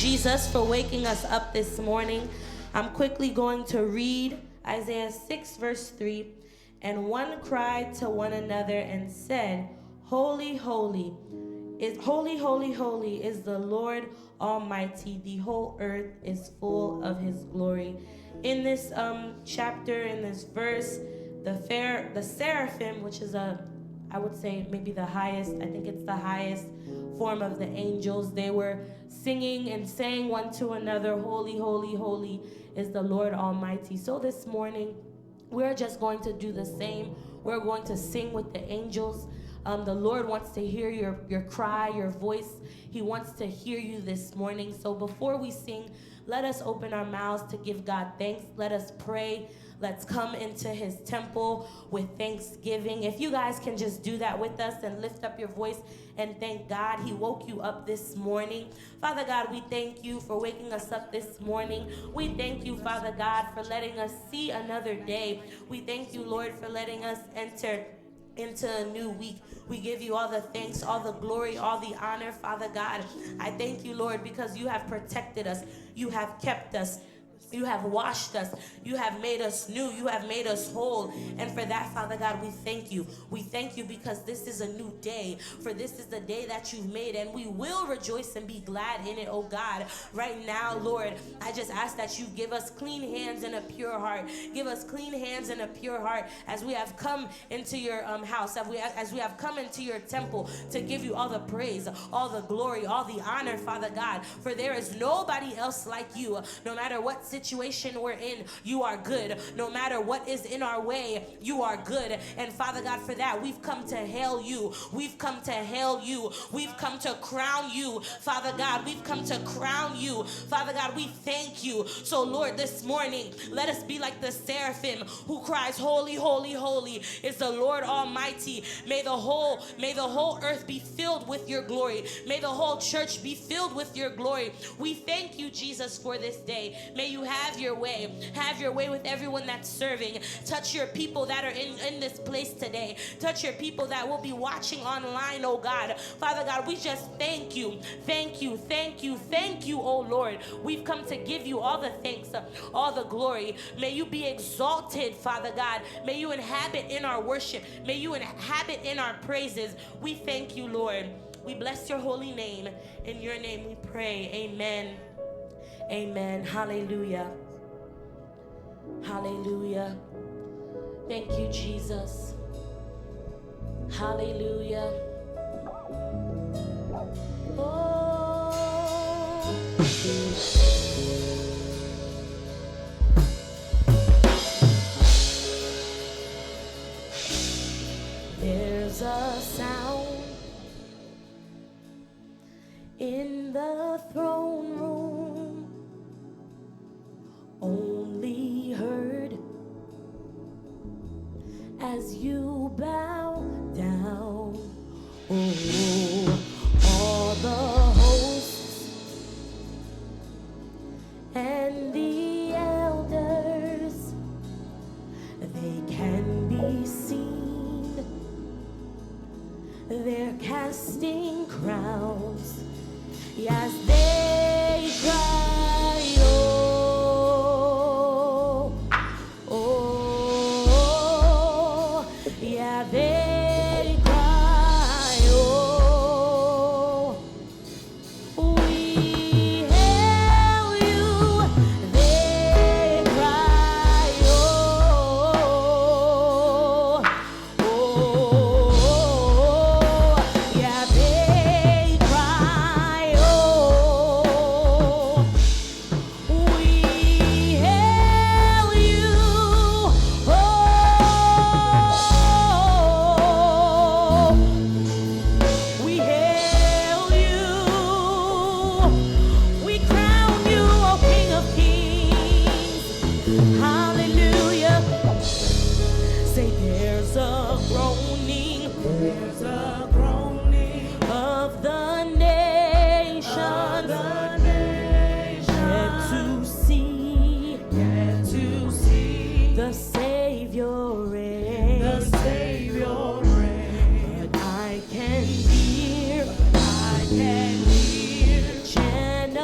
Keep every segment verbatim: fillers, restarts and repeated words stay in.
Jesus, for waking us up this morning. I'm quickly going to read Isaiah six, verse three. And one cried to one another and said, "Holy, holy is holy, holy, holy is the Lord Almighty. The whole earth is full of his glory." In this um, chapter, in this verse, the fair, the seraphim, which is a, I would say maybe the highest, I think it's the highest form of the angels, they were singing and saying one to another, "Holy, holy, holy is the Lord Almighty." So this morning, we're just going to do the same. We're going to sing with the angels. Um, the Lord wants to hear your, your cry, your voice. He wants to hear you this morning. So before we sing, let us open our mouths to give God thanks. Let us pray. Let's come into his temple with thanksgiving. If you guys can just do that with us and lift up your voice and thank God he woke you up this morning. Father God, we thank you for waking us up this morning. We thank you, Father God, for letting us see another day. We thank you, Lord, for letting us enter into a new week. We give you all the thanks, all the glory, all the honor, Father God. I thank you, Lord, because you have protected us. You have kept us. You have washed us. You have made us new. You have made us whole. And for that, Father God, we thank you. We thank you because this is a new day. For this is the day that you've made, and we will rejoice and be glad in it, oh God. Right now, Lord, I just ask that you give us clean hands and a pure heart. Give us clean hands and a pure heart as we have come into your um, house, as we, as we have come into your temple to give you all the praise, all the glory, all the honor, Father God. For there is nobody else like you. No matter what situation we're in, you are good. No matter what is in our way, you are good. And Father God, for that, we've come to hail you. We've come to hail you. We've come to crown you. Father God, we've come to crown you. Father God, we thank you. So, Lord, this morning, let us be like the seraphim who cries, "Holy, holy, holy is the Lord Almighty." May the whole, may the whole earth be filled with your glory. May the whole church be filled with your glory. We thank you, Jesus, for this day. May you have your way. Have your way with everyone that's serving. Touch your people that are in, in this place today. Touch your people that will be watching online, oh God. Father God, we just thank you. Thank you, thank you, thank you, oh Lord. We've come to give you all the thanks, all the glory. May you be exalted, Father God. May you inhabit in our worship. May you inhabit in our praises. We thank you, Lord. We bless your holy name. In your name we pray. Amen. Amen. Hallelujah. Hallelujah. Thank you, Jesus. Hallelujah. Oh. There's a sound in the throne room, only heard as you bow down. Oh, all the hosts and the elders, they can be seen. They're casting crowns as they cry, oh, oh, yeah, they cry, oh. We hail you, they cry, oh, oh, yeah, they cry, oh. We hail you, oh. We hail you. We crown you, O King of Kings. Hallelujah. Say there's a groaning. There's a groaning of the nations. Of the nations. Yet to see. Yet to see. The Savior reign. The Savior reign. But I can hear. But I can hear. Generation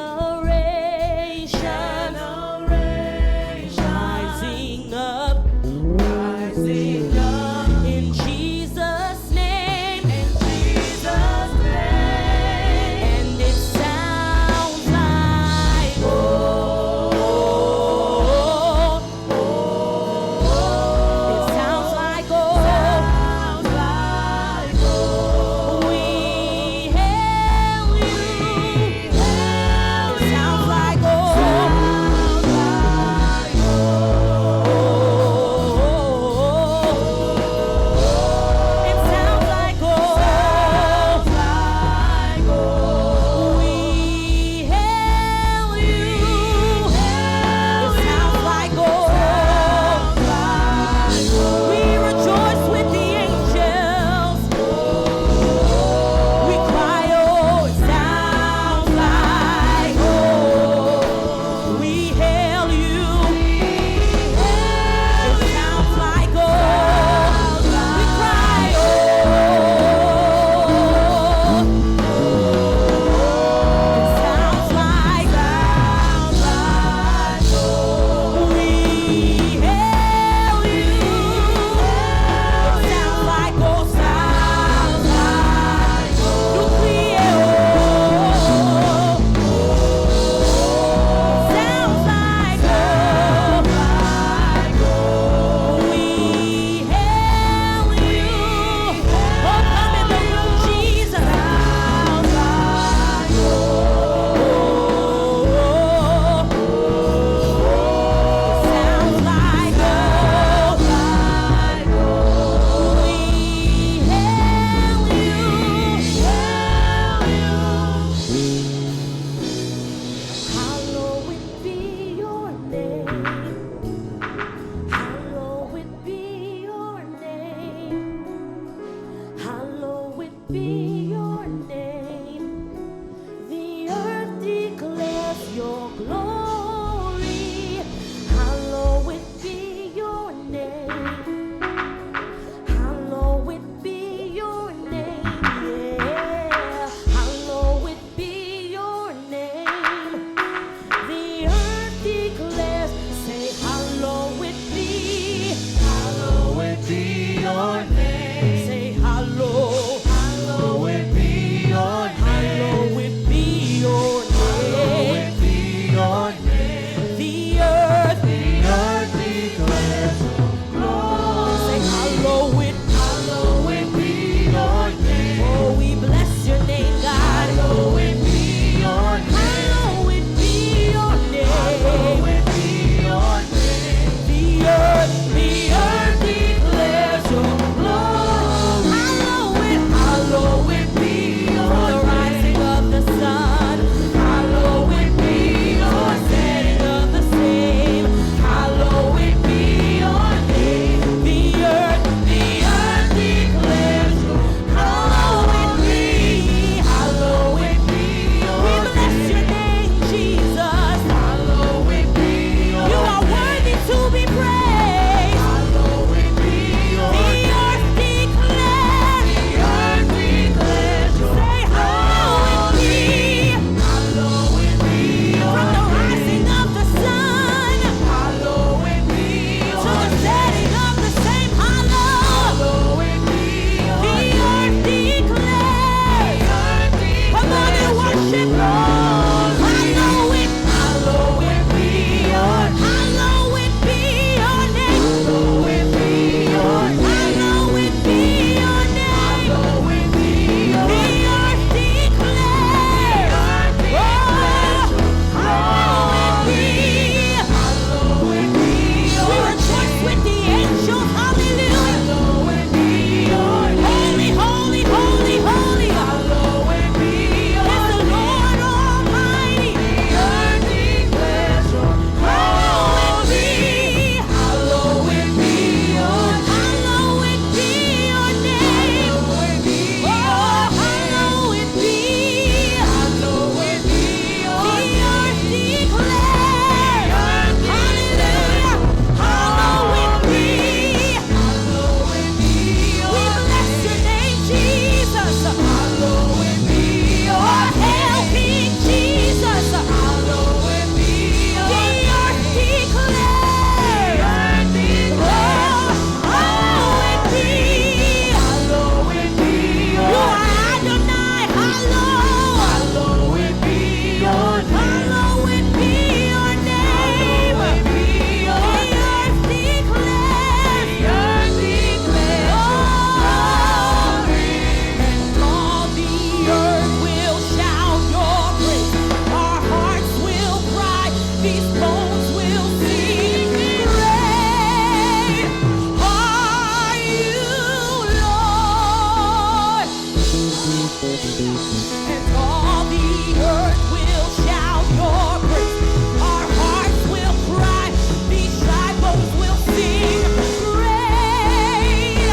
And all the earth will shout your praise. Our hearts will cry, these shy bones will sing. Great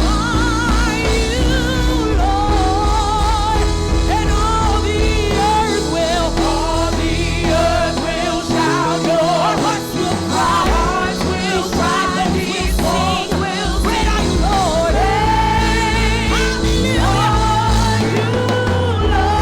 are you, Lord. And all the earth will, all the earth will shout your praise. Our hearts will cry, these shy bones will sing. Great are you, Lord. Hallelujah. Are you, Lord.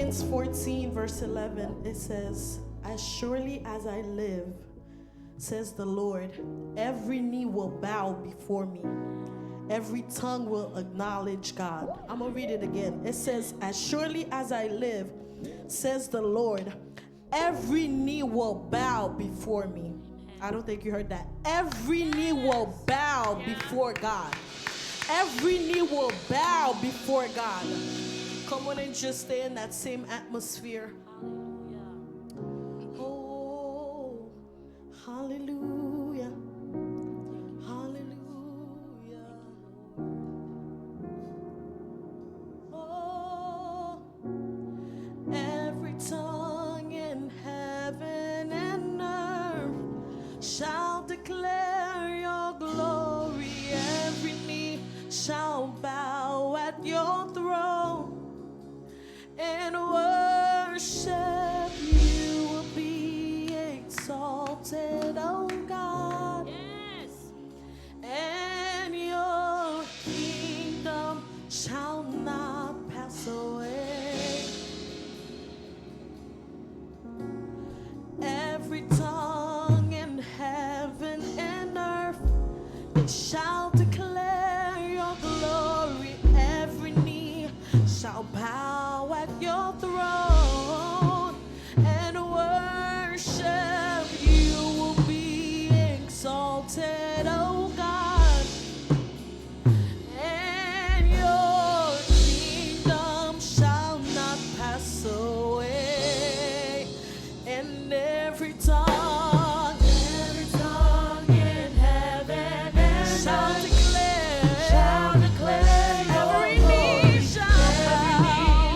Romans fourteen, verse eleven, it says, "As surely as I live, says the Lord, every knee will bow before me, every tongue will acknowledge God." I'm gonna read it again. It says, "As surely as I live, says the Lord, every knee will bow before me." I don't think you heard that. Every knee will bow before God. Every knee will bow before God. Come on and just stay in that same atmosphere. Oh, hallelujah. Hallelujah. Oh, every tongue in heaven and earth shall declare your glory. Every knee shall bow at your throne and worship. You will be exalted, oh God. Yes. And your kingdom shall not pass away. Every tongue in heaven and earth, they shall declare your glory. Every knee shall bow at your throne and worship. You will be exalted, oh God, and your kingdom shall not pass away. And every tongue, every tongue in heaven and shall earth declare, shall declare your glory. Every knee shall bow.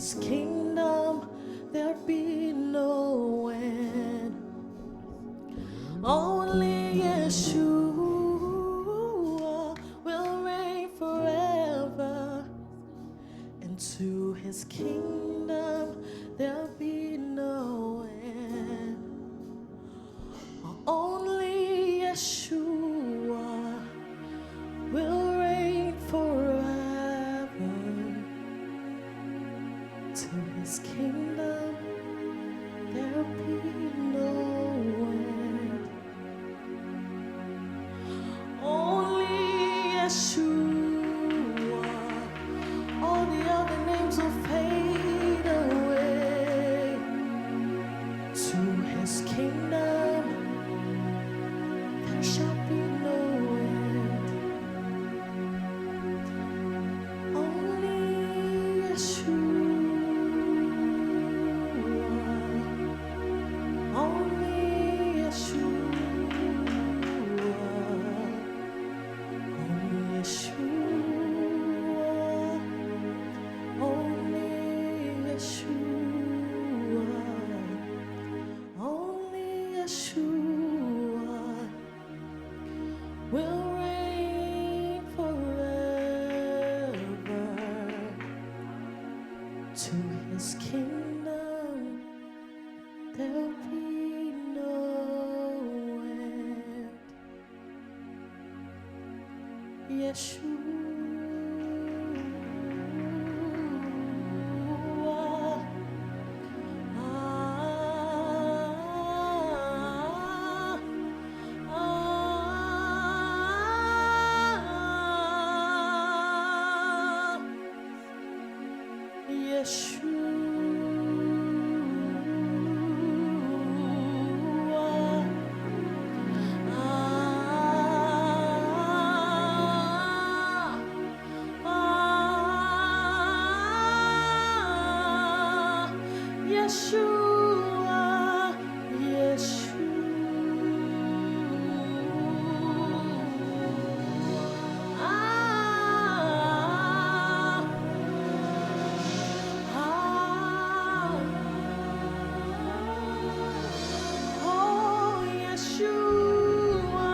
His kingdom, there'll be no end. Only Yeshua will reign forever, and to his kingdom there'll be no end. Only Yeshua will reign forever. To his kingdom there'll be no end. Only Yeshua, all the other names will fade away. To his kingdom there shall be no end. Only Yeshua, only Yeshua, only Yeshua, only Yeshua, only Yeshua will reign forever. To his kingdom there'll be no end. Yeshua. Ah, ah, ah, ah. Yeshua. Ah, ah, Yeshua, Yeshua. Ah, ah, oh, Yeshua.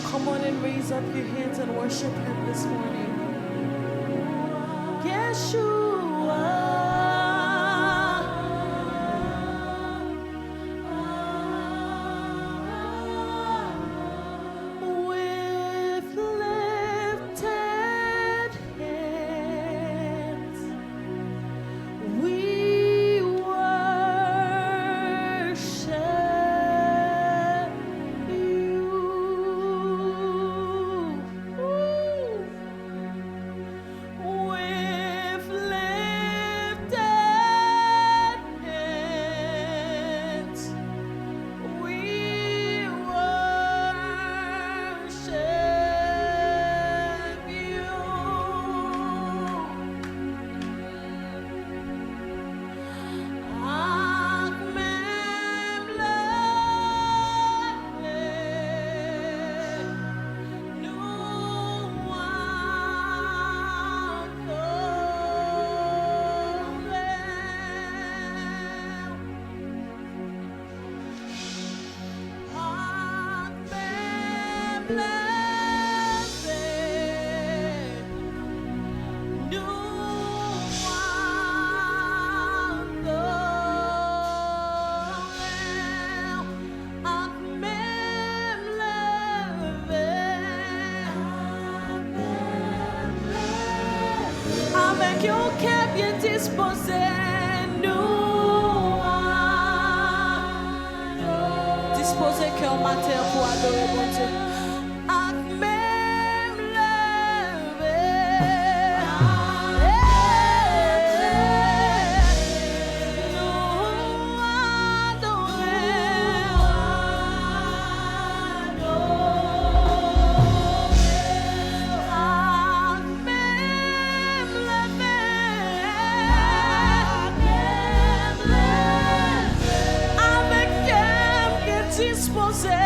Come on and raise up your hands and worship him this morning. Yeshua. With lifted hands, we worship you. With lifted hands, we worship you. Ak menm leve, nou adore w. Ak menm leve, nou adore w. Ak menm leve, avèk yon kè byen dispoze, nou a dispoze kè w maten an pou adore Bondye. Ak menm leve, nou adore w. Ak menm leve, avèk kè m gen dispoze,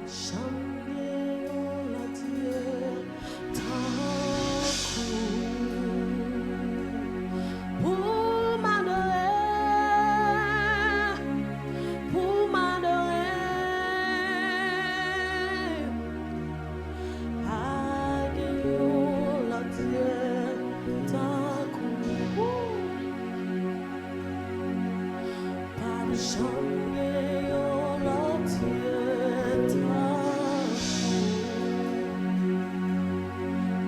Janm gen yon lòt Dye tankou pou m adore, pou m adore. Pa gen yon lòt Dye tankou ou. P ap janm gen yon lòt Dye tankou ou.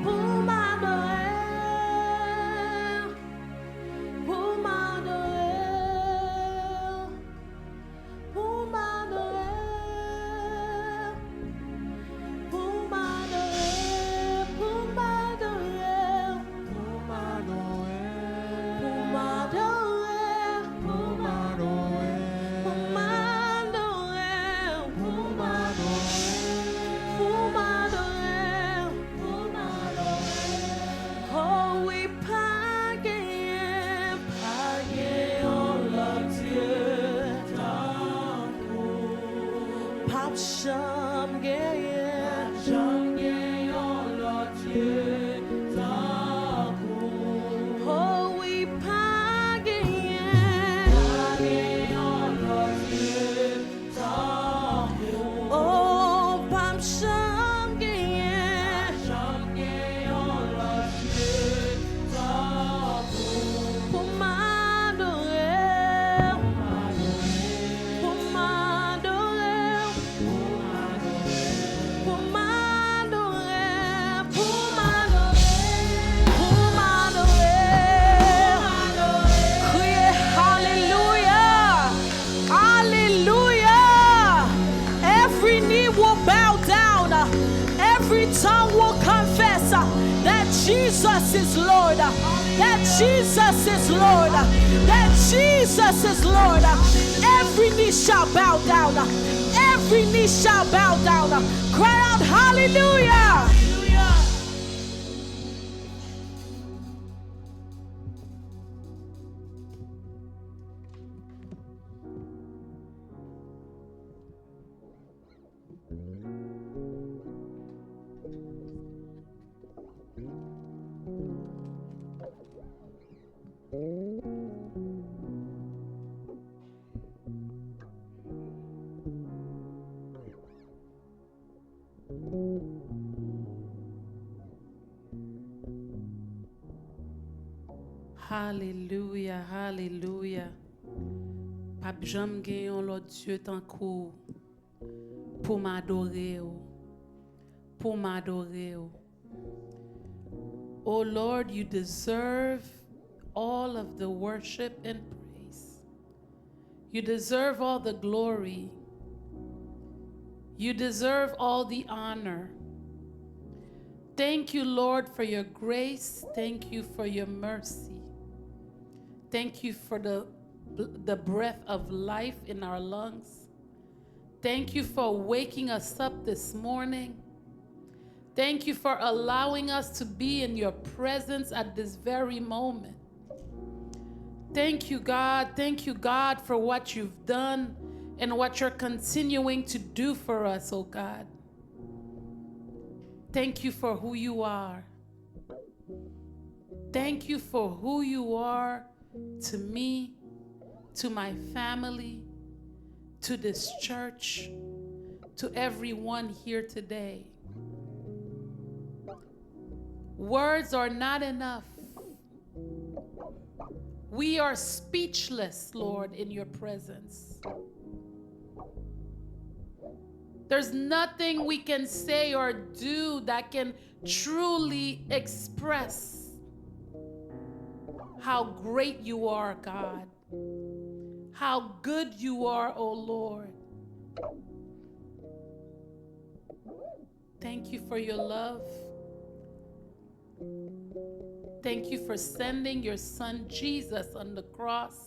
Pou m adore, pou m adore, pou m adore, pou m adore, pou m adore. Pou m adore, pou m adore, pou m adore, pou m adore, pou m adore, pou m adore. Oh wi, pa genyen, pa gen yon lòt Dye tankou. P ap janm genyen, janm gen yon lòt Dye tankou. Oh wi, pa genyen, pa gen yon lòt Dye tankou. Oh, p ap janm genyen, janm gen yon lòt Dye tankou. Pou m adore, pou m adore, pou m adore, pou m adore, pou m adore, pou m adore. Kriye, Hallelujah! Hallelujah! Every knee will bow down, every tongue will confess that Jesus is Lord, that Jesus is Lord, that Jesus is Lord. Every knee shall bow down, every knee shall bow down. Cry out, Hallelujah! Hallelujah, hallelujah. P ap janm gen yon lòt Dye tankou w pou m adore w, pou m adore w. Oh Lord, you deserve all of the worship and praise. You deserve all the glory. You deserve all the honor. Thank you, Lord, for your grace. Thank you for your mercy. Thank you for the, the breath of life in our lungs. Thank you for waking us up this morning. Thank you for allowing us to be in your presence at this very moment. Thank you, God. Thank you, God, for what you've done and what you're continuing to do for us, oh God. Thank you for who you are. Thank you for who you are to me, to my family, to this church, to everyone here today. Words are not enough. We are speechless, Lord, in your presence. There's nothing we can say or do that can truly express how great you are, God. How good you are, O Lord. Thank you for your love. Thank you for sending your son Jesus on the cross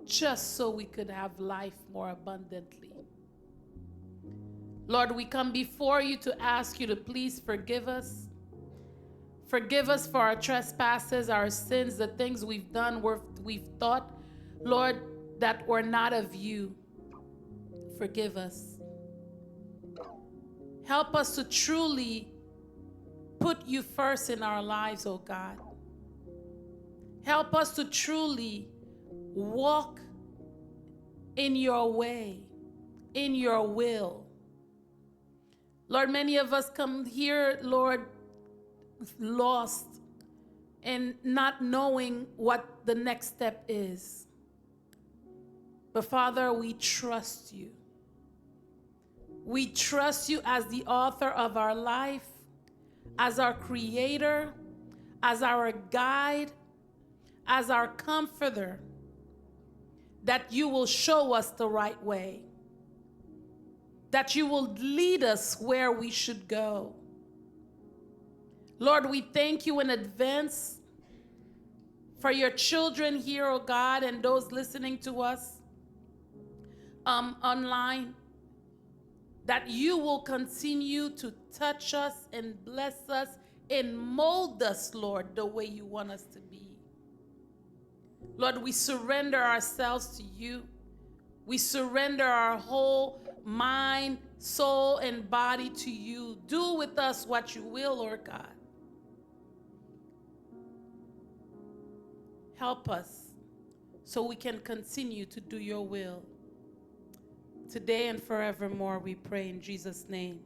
just so we could have life more abundantly. Lord, we come before you to ask you to please forgive us. Forgive us for our trespasses, our sins, the things we've done, we've, we've thought, Lord, that were not of you. Forgive us. Help us to truly put you first in our lives, oh God. Help us to truly walk in your way, in your will. Lord, many of us come here, Lord, lost and not knowing what the next step is. But Father, we trust you. We trust you as the author of our life, as our creator, as our guide, as our comforter, that you will show us the right way, that you will lead us where we should go. Lord, we thank you in advance for your children here, oh God, and those listening to us, um, online, that you will continue to touch us and bless us and mold us, Lord, the way you want us to be. Lord, we surrender ourselves to you. We surrender our whole mind, soul, and body to you. Do with us what you will, Lord God. Help us so we can continue to do your will. Today and forevermore, we pray in Jesus' name.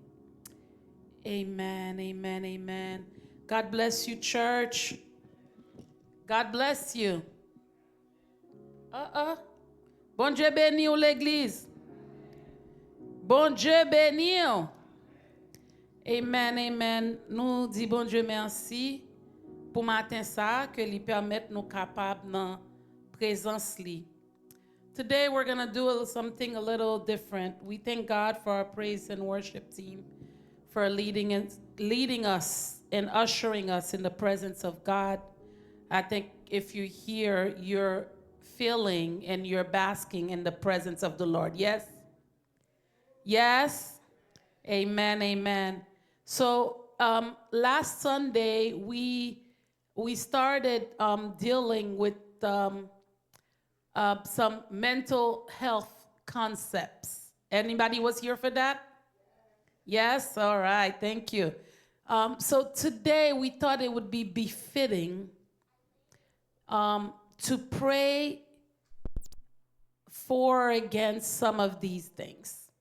Amen, amen, amen. God bless you, church. God bless you. Uh-uh. Bondye beni w, legliz. Bondye beni w. Amen, amen. Nou di Bondye mèsi pou maten sa a, ke li pèmèt nou kapab nan prezans li. Today we're going to do a- something a little different. We thank God for our praise and worship team for leading and leading us and ushering us in the presence of God. I think if you're here, you're feeling and you're basking in the presence of the Lord. Yes? Yes? Amen, amen. So, um, last Sunday, we we started, um, dealing with, um, uh, some mental health concepts. Anybody was here for that? Yes? All right. Thank you. Um, so today we thought it would be befitting, um, to pray for or against some of these things.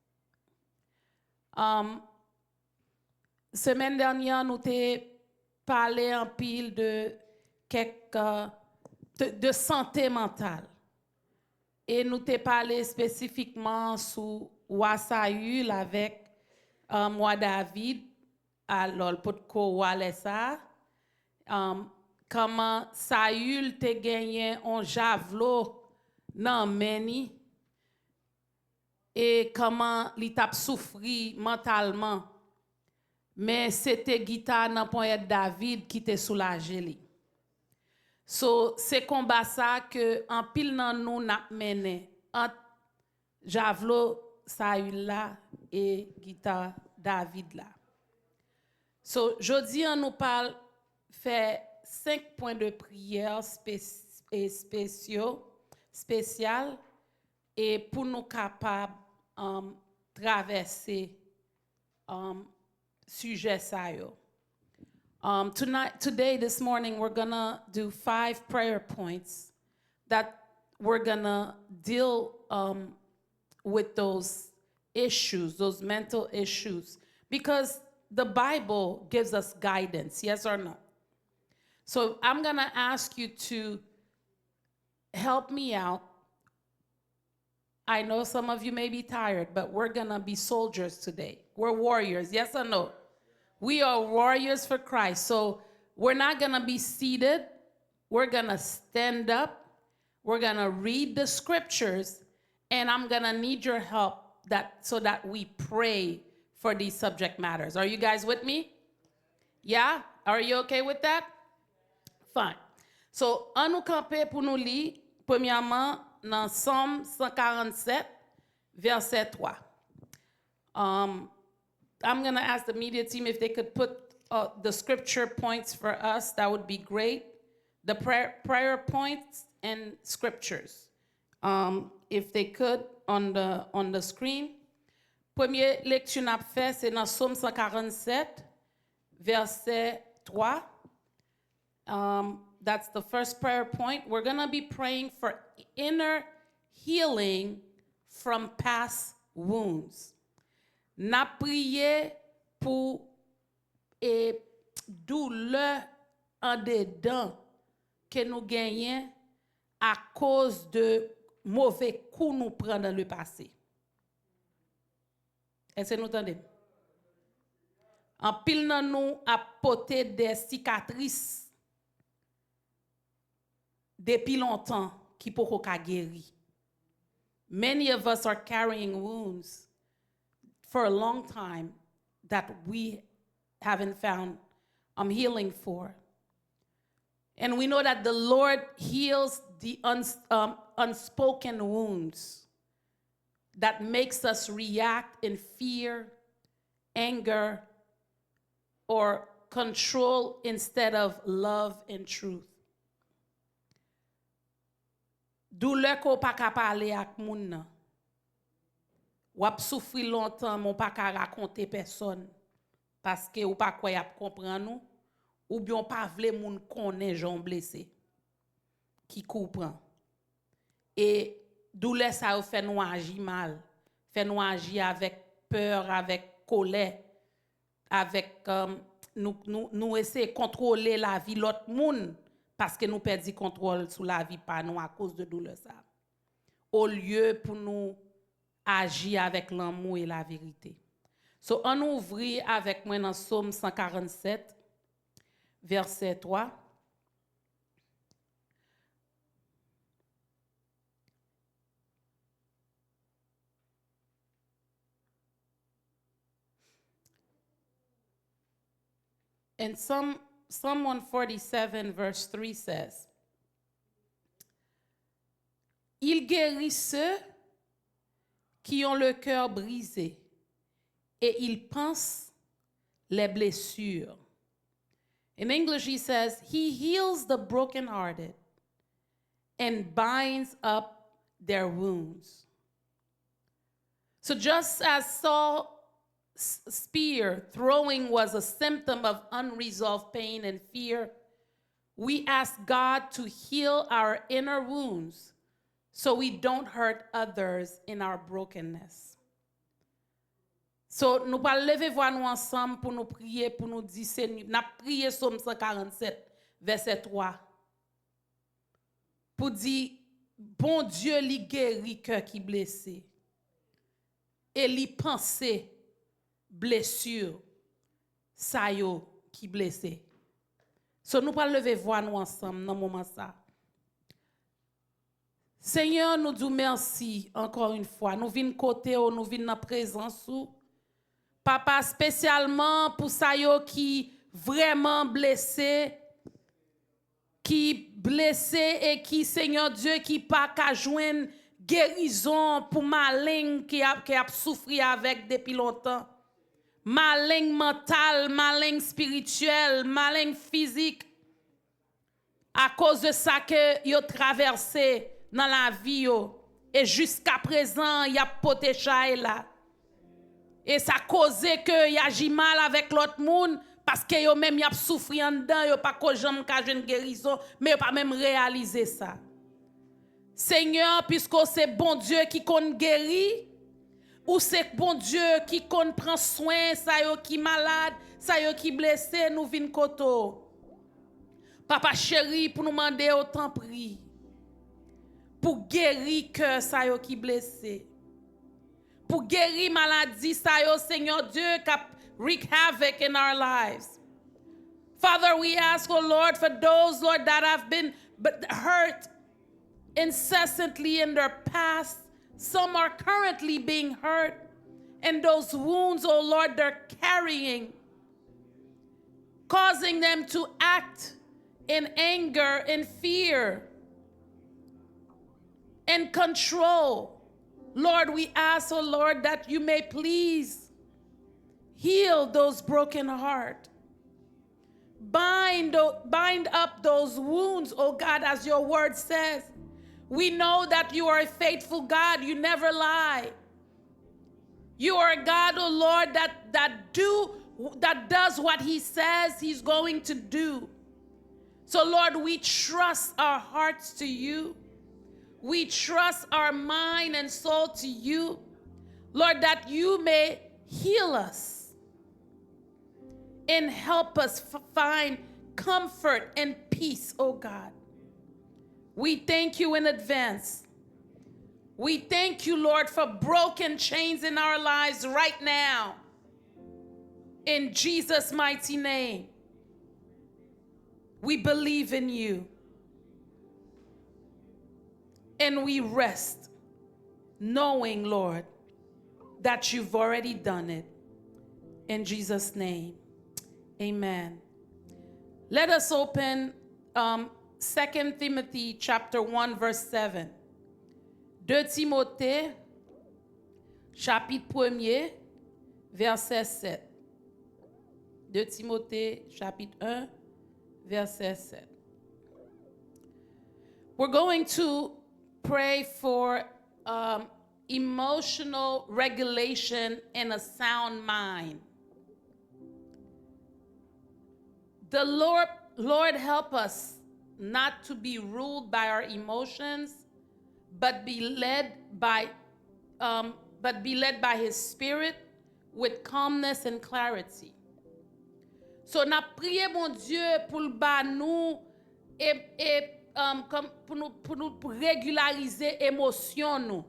Um, Semèn dènyè, nou te pale anpil de kèk, euh, de, de sante mantal. E nou te pale espesifikman sou wa Sayil avèk, um, wa David. Alò, l potko wa lè sa a. Um, kòman Sayil te genyen on javlo nan men li. E kòman li t ap soufri mantalman, men se te gita nan ponyèt David ki te soulaje li. So, se konba sa ke anpil nan nou n ap mennen ant javlo Sayil la e gita David la. So, jodi a nou pral fè senk pwen de priyè espe- espesyo, espesyal, e pou nou kapab, um, travèse, um, sijè sa yo. Um, tonight, today, this morning, we're gonna do five prayer points that we're gonna deal, um, with those issues, those mental issues, because the Bible gives us guidance, yes or no? So I'm gonna ask you to help me out. I know some of you may be tired, but we're gonna be soldiers today. We're warriors, yes or no? We are warriors for Christ. So we're not gonna be seated. We're gonna stand up. We're gonna read the scriptures, and I'm gonna need your help that so that we pray for these subject matters. Are you guys with me? Yeah? Are you okay with that? Fine. So, ann nou kanpe pou nou li, premyèman, nan Sòm san karannsèt, vèsè twa. Um, I'm gonna ask the media team if they could put, uh, the scripture points for us. That would be great. The prayer, prayer points and scriptures. Um, if they could, on the, on the screen. Premye lekti n ap fè, se nan Sòm san karannsèt, vèsè twa. Um, that's the first prayer point. We're going to be praying for inner healing from past wounds. N ap priye pou e doulè andedan ke nou genyen akoz de move kou nou pran nan le pase. Èske nou tande m? Anpil nan nou ap pote de sikatris depi lontan ki poko ka geri. Many of us are carrying wounds for a long time that we haven't found um, healing for. And we know that the Lord heals the uns- um, unspoken wounds that makes us react in fear, anger, or control instead of love and truth. Doulè ke w pa ka pale ak moun nan. W ap soufri lontan, men w pa ka rakonte pèsonn, paske ou pa kwè y ap konprann ou, oubyen w pa vle moun konnen jan w blese, ki kou w pran. E doulè sa yo fè nou aji mal, fè nou aji avèk pè, avèk kolè, avèk, um, nou, nou, nou eseye kontwole lavi lòt moun, paske nou pèdi kontwòl sou lavi pa nou akoz de doulè sa. Olye pou nou aji avèk lanmou e laverite. So, ann ouvri avèk mwen nan Sòm san karannsèt, vèsè twa. And Psalm, Psalm one forty-seven, verse three says, Il guérit ceux qui ont le cœur brisé et il panse les blessures. In English, he says, He heals the brokenhearted and binds up their wounds. So, just as Saul's spear throwing was a symptom of unresolved pain and fear, we ask God to heal our inner wounds so we don't hurt others in our brokenness. So, nou pral leve vwa nou ansanm pou nou priye, pou nou di, Senyè, n ap priye Sòm san karannsèt, vèsè twa, pou di, Bondye, li geri kè ki blese, e li panse blesi sa yo ki blese. So, nou pral leve vwa nou ansanm nan moman sa. Senyè, nou di w mèsi ankò yon fwa. Nou vin kote w, nou vin nan prezans ou. Papa, espesyalman pou sa yo ki vrèman blese, ki blese e ki, Senyè Dye, ki pa ka jwenn gerizon pou maleng ke y ap, ke y ap soufri avèk depi lontan. Maleng mantal, maleng espirityèl, maleng fizik. Akoz de sa ke yo travèse nan lavi yo, e jiskaprezan, y ap pote chay la. E sa koze ke y aji mal avèk lòt moun, paske yo menm y ap soufri anndan, yo pa ko janm ka jwenn gerizon, men yo pa menm reyalize sa. Senyè, piske w se Bondye ki konn geri, ou se Bondye ki konn pran swen sa yo ki malad, sa yo ki blese, nou vin kote w. Papa cheri, pou nou mande w, tanpri, pou geri kè sa yo ki blese, pou geri maladi sa yo, Senyè Dye, k ap wreak havoc in our lives. Father, we ask, oh Lord, for those, Lord, that have been b- hurt incessantly in their past. Some are currently being hurt, and those wounds, oh Lord, they're carrying, causing them to act in anger, in fear, in control. Lord, we ask, oh Lord, that you may please heal those broken heart. Bind, tho- bind up those wounds, oh God, as your word says. We know that you are a faithful God. You never lie. You are a God, oh Lord, that, that do that does what he says he's going to do. So Lord, we trust our hearts to you. We trust our mind and soul to you. Lord, that you may heal us and help us f- find comfort and peace, oh God. We thank you in advance. We thank you, Lord, for broken chains in our lives right now. In Jesus' mighty name, we believe in you. And we rest knowing, Lord, that you've already done it. In Jesus' name, amen. Let us open um, Second Timothy chapter one, verse seven. De Timote, chapit premye, vèsè sèt. De Timote, chapit un, vèsè sèt. We're going to pray for um, emotional regulation and a sound mind. The Lord, Lord help us not to be ruled by our emotions, but be led by, um, but be led by His Spirit with calmness and clarity. So n ap priye Bondye pou l ba nou e, e, um, kòm, pou nou, pou nou regilarize emosyon nou.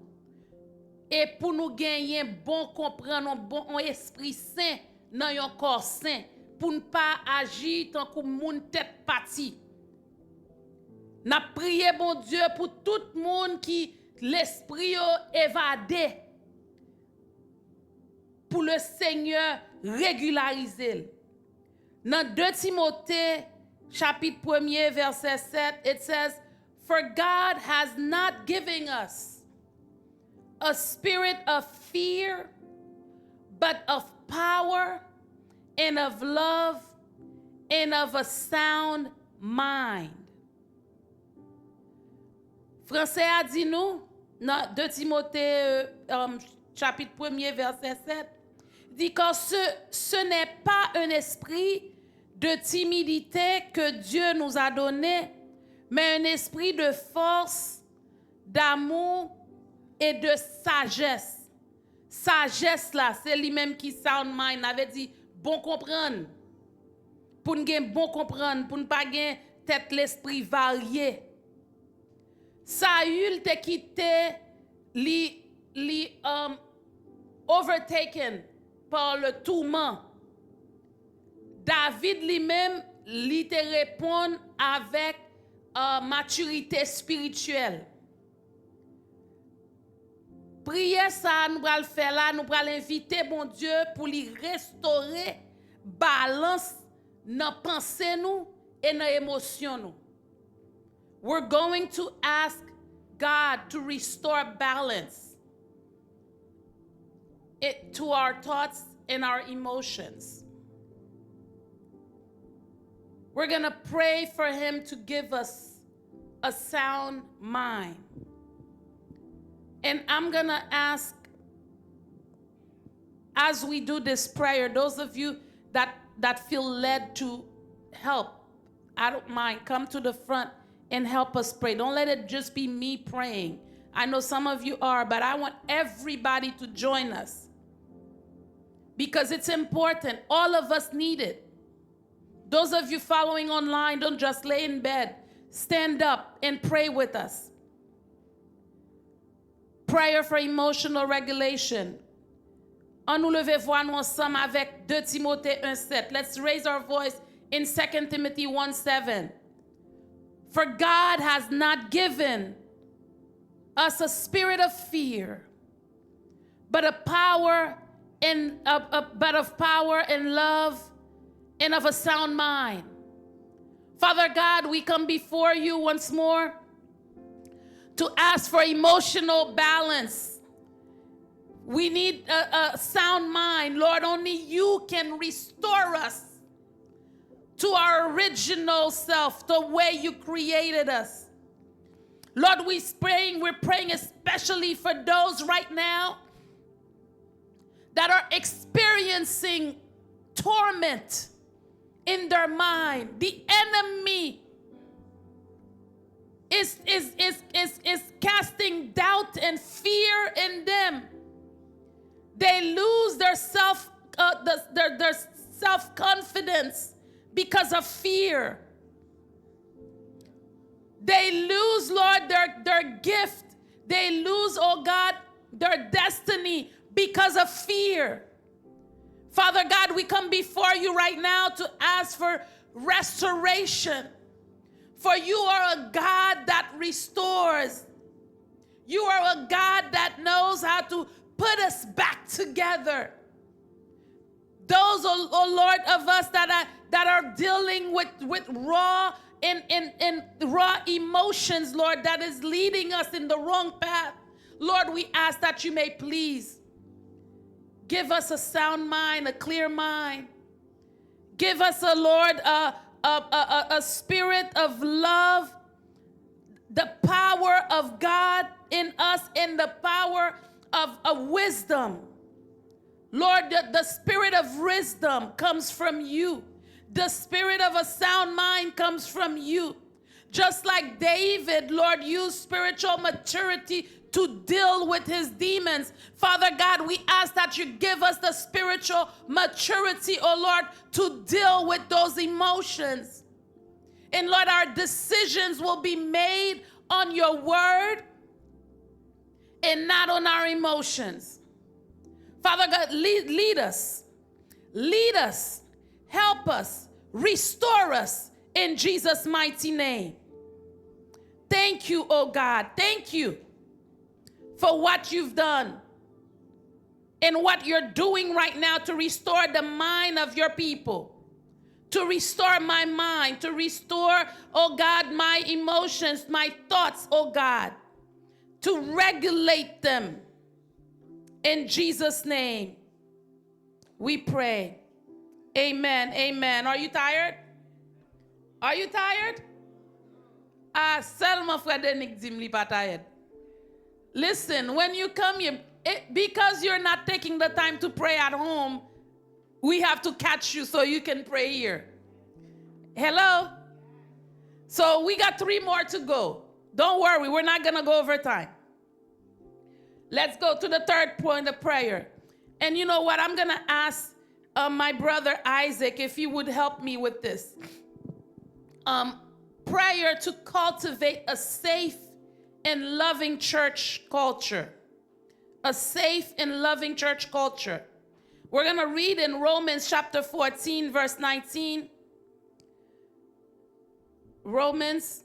E pou nou genyen bon konprann, yon bon, yon espri sen nan yon kò sen. Pou n pa aji tankou moun tèt pati. N ap priye Bondye pou tout moun ki lespri yo evade. Pou le Senyè regilarize l. Nan de Timote, chapit premye, vèsè sèt, it says, "For God has not given us a spirit of fear, but of power and of love and of a sound mind." Franse a di nou, nan de Timote, um, chapit premye, vèsè sèt, di, "Car ce, ce n'est pas un esprit de timidité que Dieu nous a donné, mais un esprit de force, d'amour et de sagesse." Sajès la, se li menm ki sound mind, sa vle di bon konprann. Pou n gen bon konprann, pou n pa gen tèt lespri varye. Sayil te kite li, li, um, overtaken par le tourment. David li menm, li te reponn avèk, uh, matirite espirityèl. Priyè sa a nou pral fè la, nou pral envite Bondye pou li restore balans nan panse nou e nan emosyon nou. We're going to ask God to restore balance it, to our thoughts and our emotions. We're going to pray for him to give us a sound mind. And I'm going to ask, as we do this prayer, those of you that, that feel led to help, I don't mind, come to the front and help us pray. Don't let it just be me praying. I know some of you are, but I want everybody to join us because it's important. All of us need it. Those of you following online, don't just lay in bed. Stand up and pray with us. Prayer for emotional regulation. An nou leve vwa nou ansanm avèk de Timote un sept. Let's raise our voice in Second Timothy one seven. "For God has not given us a spirit of fear, but a power and, uh, uh, but of power and love and of a sound mind." Father God, we come before you once more to ask for emotional balance. We need a, a sound mind. Lord, only you can restore us to our original self, the way you created us. Lord, we praying, we're praying especially for those right now that are experiencing torment in their mind. The enemy is, is, is, is, is casting doubt and fear in them. They lose their self, uh, the, their, their self-confidence because of fear. They lose, Lord, their, their gift. They lose, oh God, their destiny because of fear. Father God, we come before you right now to ask for restoration. For you are a God that restores. You are a God that knows how to put us back together. Those, oh, oh Lord, of us that are, that are dealing with, with raw and, and, and raw emotions, Lord, that is leading us in the wrong path. Lord, we ask that you may please give us a sound mind, a clear mind. Give us, a Lord, a, a, a, a, a spirit of love, the power of God in us, and the power of, of wisdom. Lord, the, the spirit of wisdom comes from you. The spirit of a sound mind comes from you. Just like David, Lord, used spiritual maturity to deal with his demons. Father God, we ask that you give us the spiritual maturity, oh Lord, to deal with those emotions. And Lord, our decisions will be made on your word and not on our emotions. Father God, lead, lead us. Lead us. Help us. Restore us in Jesus' mighty name. Thank you, oh God. Thank you for what you've done and what you're doing right now to restore the mind of your people, to restore my mind, to restore, oh God, my emotions, my thoughts, oh God, to regulate them. In Jesus' name, we pray. Amen. Amen. Are you tired? Are you tired? Ah, sèlman frè Denik di m li pa tired. Listen, when you come here, it, because you're not taking the time to pray at home, we have to catch you so you can pray here. Hello? So we got three more to go. Don't worry, we're not gonna go over time. Let's go to the third point of prayer. And you know what? I'm gonna ask, uh, my brother Isaac if he would help me with this. Um, prayer to cultivate a safe and loving church culture. A safe and loving church culture. We're gonna read in Romans chapter fourteen, verse nineteen. Romans,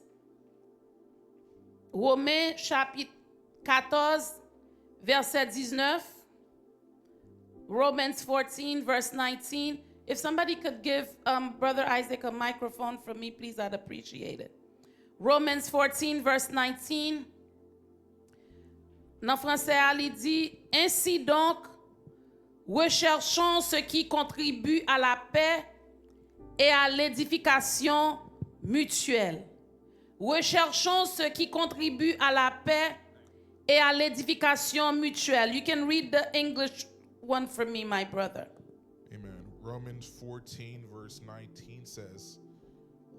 Women chapit katòz, vèsè diznèf. Romans fourteen, verse nineteen. If somebody could give, um, Brother Isaac a microphone for me, please, I'd appreciate it. Romans fourteen, verse nineteen. Nan fransè a, li di, Ainsi donc, recherchons ce qui contribue à la paix et à l'édification mutuelle. Recherchons ce qui contribue à la paix et à l'édification mutuelle. You can read the English one for me, my brother. Amen. Romans fourteen, verse nineteen says,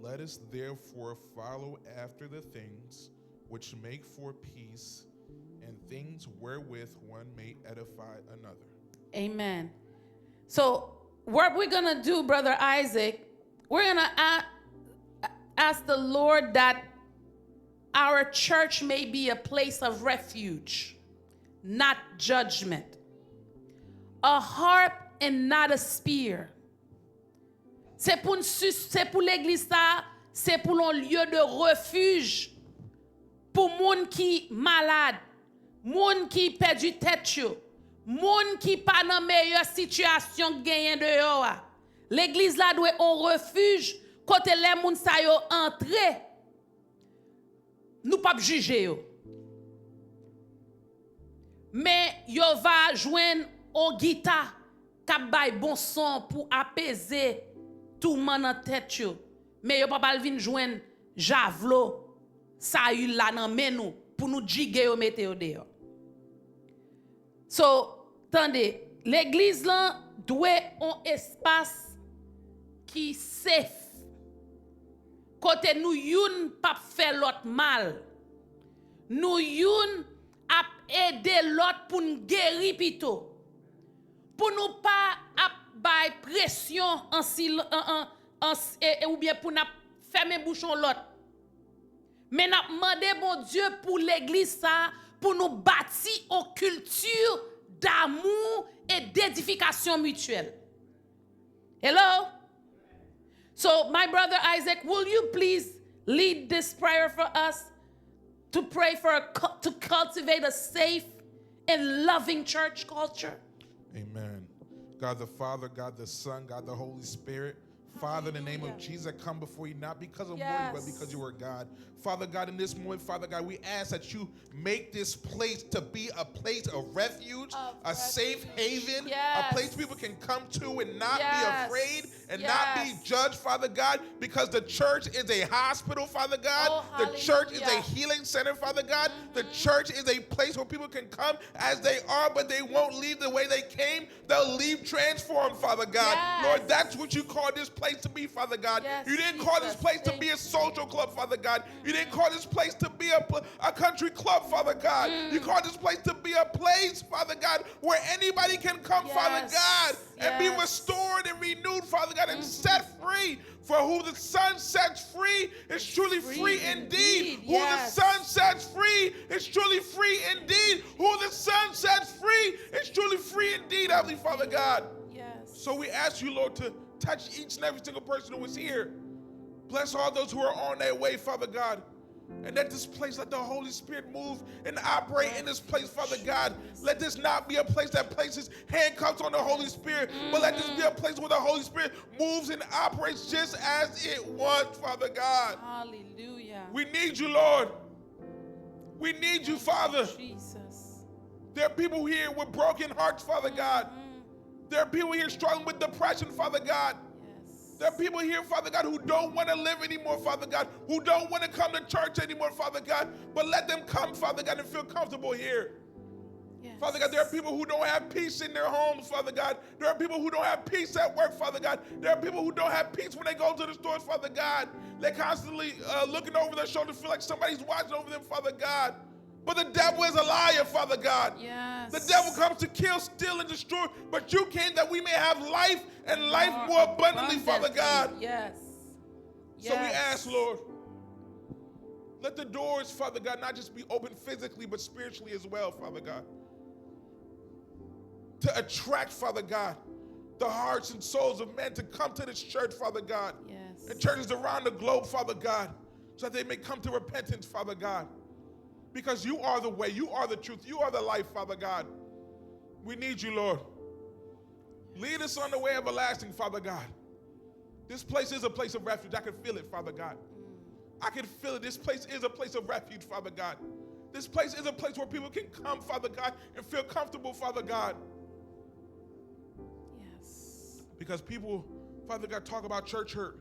Let us therefore follow after the things which make for peace and things wherewith one may edify another. Amen. So, what we're going to do, Brother Isaac, we're going to a- ask the Lord that our church may be a place of refuge, not judgment, a harp and not a spear. Se pou n sis, se pou legliz sa, se pou l yon lye de refij pou moun ki malad, moun ki pèdi tèt yo, moun ki pa nan meyè sitiyasyon k genyen deyò a. Legliz la dwe yon refij kote lè moun sa yo antre, nou p ap jije yo. Men yo va jwenn yon gita k ap bay bon son pou apeze touman nan tèt yo. Men yo p ap al vin jwenn javlo, sayil la nan men nou pou nou djige yo mete yo deyò. So, tande, Legliz lan dwe yon espas ki safe, kote nou youn p ap fè lòt mal, nou youn ap ede lòt pou n geri pito, pou nou pa ap bay presyon an sil-, an, an, an, e, e, oubyen pou n ap fèmen bouch yon lòt. Men n ap mande Bondye pou legliz sa a, pou nou bati yon kilti damou e dedifikasyon mityèl. Hello? So, my brother Isaac, will you please lead this prayer for us to pray for a, cu-, to cultivate a safe and loving church culture? Amen. God the Father, God the Son, God the Holy Spirit. Father, in the name of Jesus, I come before you not because of who you are, but because you are God. Father God, in this moment, Father God, we ask that you make this place to be a place of refuge, a safe haven, a place people can come to and not be afraid and not be judged, Father God, because the church is a hospital, Father God. The church is a healing center, Father God. The church is a place where people can come as they are, but they won't leave the way they came. They'll leave transformed, Father God. Lord, that's what you called this place to be, Father God. You didn't call this place to be a social club, Father God. You didn't call this place to be a, a country club, Father God. You called this place to be a place, Father God, where anybody can come, Father God, and be restored and renewed, Father God, and set free. For who the Son sets free is truly free indeed. Who the Son sets free is truly free indeed. Who the Son sets free is truly free indeed, Heavenly Father God. So we ask you, Lord, to touch each and every single person who is here. Bless all those who are on their way, Father God. And let this place, let the Holy Spirit move and operate in this place, Father God. Let this not be a place that places handcuffs on the Holy Spirit, but let this be a place where the Holy Spirit moves and operates just as it wants, Father God. Hallelujah. We need you, Lord. We need you, Father. Jesus. There are people here with broken hearts, Father God. There are people here struggling with depression, Father God. Yes. There are people here, Father God, who don't want to live anymore, Father God, who don't want to come to church anymore, Father God, but let them come, Father God, and feel comfortable here. Yes. Father God, there are people who don't have peace in their homes, Father God. There are people who don't have peace at work, Father God. There are people who don't have peace when they go to the stores, Father God. They're constantly uh, looking over their shoulder, feel like somebody's watching over them, Father God. But the devil is a liar, Father God. Yes. The devil comes to kill, steal, and destroy. But you came that we may have life and life more abundantly, Father God. Yes. So we ask, Lord, let the doors, Father God, not just be open physically, but spiritually as well, Father God. To attract, Father God, the hearts and souls of men to come to this church, Father God, Yes. and churches around the globe, Father God, so that they may come to repentance, Father God. Because you are the way, you are the truth, you are the life, Father God. We need you, Lord. Lead us on the way everlasting, Father God. This place is a place of refuge. I can feel it, Father God. I can feel it. This place is a place of refuge, Father God. This place is a place where people can come, Father God, and feel comfortable, Father God. Yes. Because people, Father God, talk about church hurt.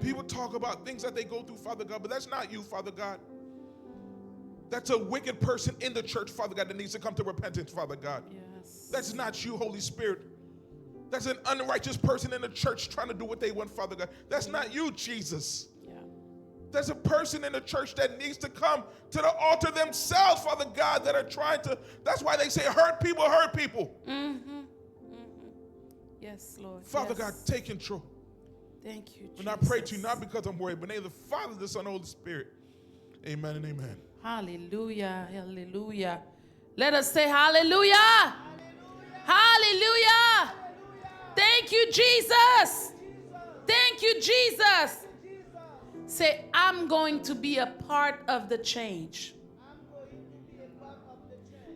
People talk about things that they go through, Father God, but that's not you, Father God. That's a wicked person in the church, Father God, that needs to come to repentance, Father God. Yes. That's not you, Holy Spirit. That's an unrighteous person in the church trying to do what they want, Father God. That's not you, Jesus. Yeah. There's a person in the church that needs to come to the altar themselves, Father God, that are trying to. That's why they say hurt people hurt people. Yes, Lord. Father Yes. God, take control. Thank you, Jesus. And I pray to you not because I'm worried, but in the name of the Father, the Son, and the Holy Spirit. Amen and amen. Hallelujah, hallelujah. Let us say hallelujah. Hallelujah. Thank you, Jesus. Thank you, Jesus. Say, I'm going to be a part of the change.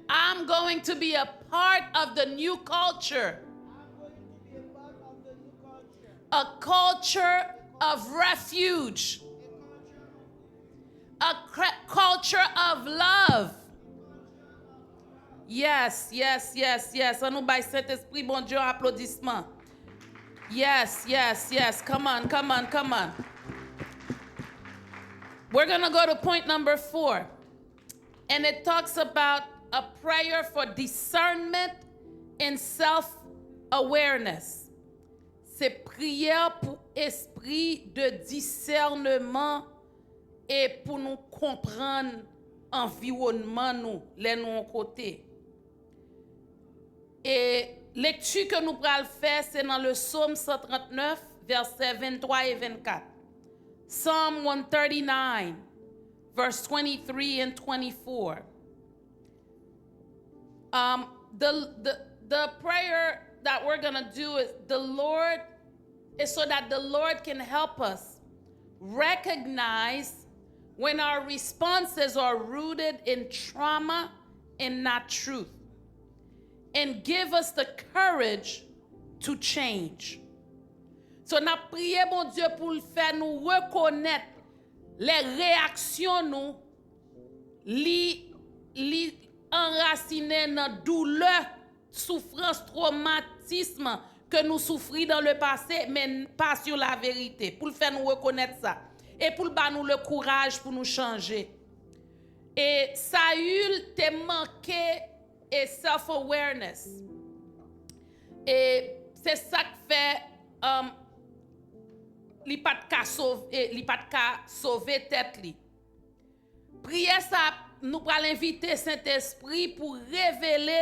I'm going to be a part of the new culture. A culture of refuge. A cra- culture of love. Yes, yes, yes, yes. Ann nou bay Sentespri Bondye yon aplodisman. Yes, yes, yes. Come on, come on, come on. We're going to go to point number four. And it talks about a prayer for discernment and self awareness. Se priyè pou espri de disèneman e pou nou konprann anviwònman nou lè nou yon kote. E lekti ke nou pral fè, se nan le Psaume cent trente-neuf, vèsè vennntwa e vennkat. Psalm one thirty-nine, verse twenty-three and twenty-four. Um, the, the, the prayer that we're going to do is the Lord, is so that the Lord can help us recognize when our responses are rooted in trauma and not truth, and give us the courage to change. So, n ap priye Bondye pou l fè nou rekonèt lè reyaksyon nou, li, li anrasinen nan doulè, soufrans, twomatism ke nou soufri dans le passé, men pa sur la vérité. Pou l fè nou rekonèt sa. E pou l ba nou le kouraj pou nou chanje. E Saül te manke e self-awareness. E se sa k fè, um, li pa t ka sove, li pa t ka sove tèt li. Priyè sa, nou pral envite Sentespri pou revele,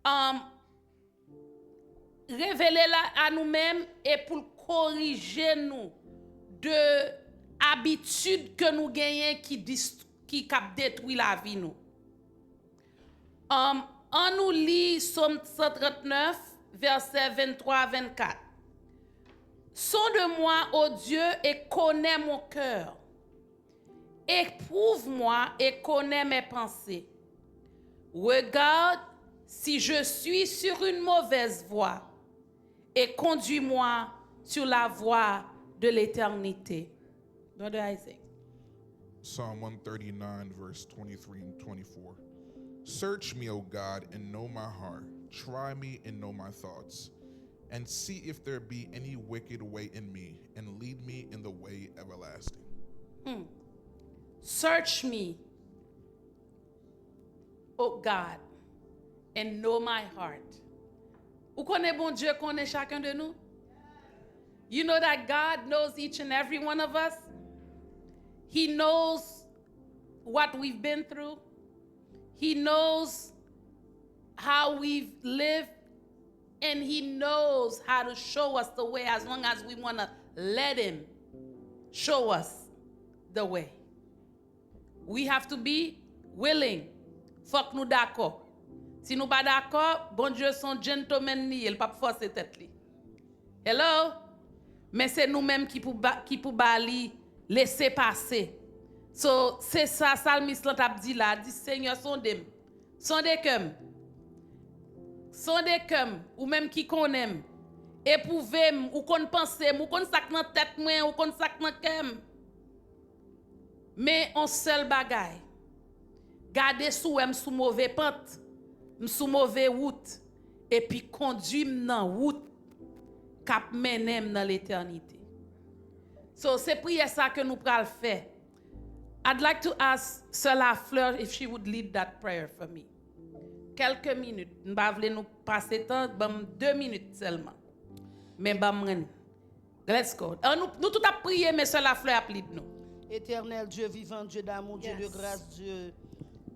um, revele l a nou menm e pou l korije nou de abitid ke nou genyen ki dist-, ki k ap detwi lavi nou. Um, ann nou li Sòm san trannèf, vèsè venntwa a vennkat. Sonde-moi, ô Dieu, et connais mon cœur. Éprouve-moi et connais mes pensées. Regarde si je suis sur une mauvaise voie et conduis-moi sur la voie de l'éternité. Brother Isaac. Psalm one thirty-nine, verse twenty-three and twenty-four. Search me, O God, and know my heart. Try me and know my thoughts. And see if there be any wicked way in me, and lead me in the way everlasting. Search me, O God, and know my heart. Ou konnen Bondye konnen chacun de nous? You know that God knows each and every one of us? He knows what we've been through. He knows how we've lived. And he knows how to show us the way as long as we want to let him show us the way. We have to be willing. Fòk nou dakò. Si nou pa dakò, Bondye se yon gentleman li ye, l p ap fòse tèt li. Hello? Men se nou menm ki pou ba, ki pou ba li lese pase. So, se sa salmis lan t ap di la, di, Senyè, sonde m. Sonde kè m. Sonde kè m, ou menm ki konnen m. Epwouve m, ou konn panse m, ou konn sa k nan tèt mwen, ou konn sa k nan kè m. Men on sèl bagay, gade si w wè m sou move pant, m sou move wout, epi kondui m nan wout k ap mennen m nan letènite. So, se priyè sa ke nou pral fè. I'd like to ask Sè Lafleur if she would lead that prayer for me. Kèlke minit. M pa vle nou pase tan, ban m de minit sèlman. Men ban mwen. Let's go. An, nou, nou tout ap priye, men Sè Lafleur ap lead nou. Éternel Dieu vivant, Dieu d'amour, Dieu de grâce, Dieu,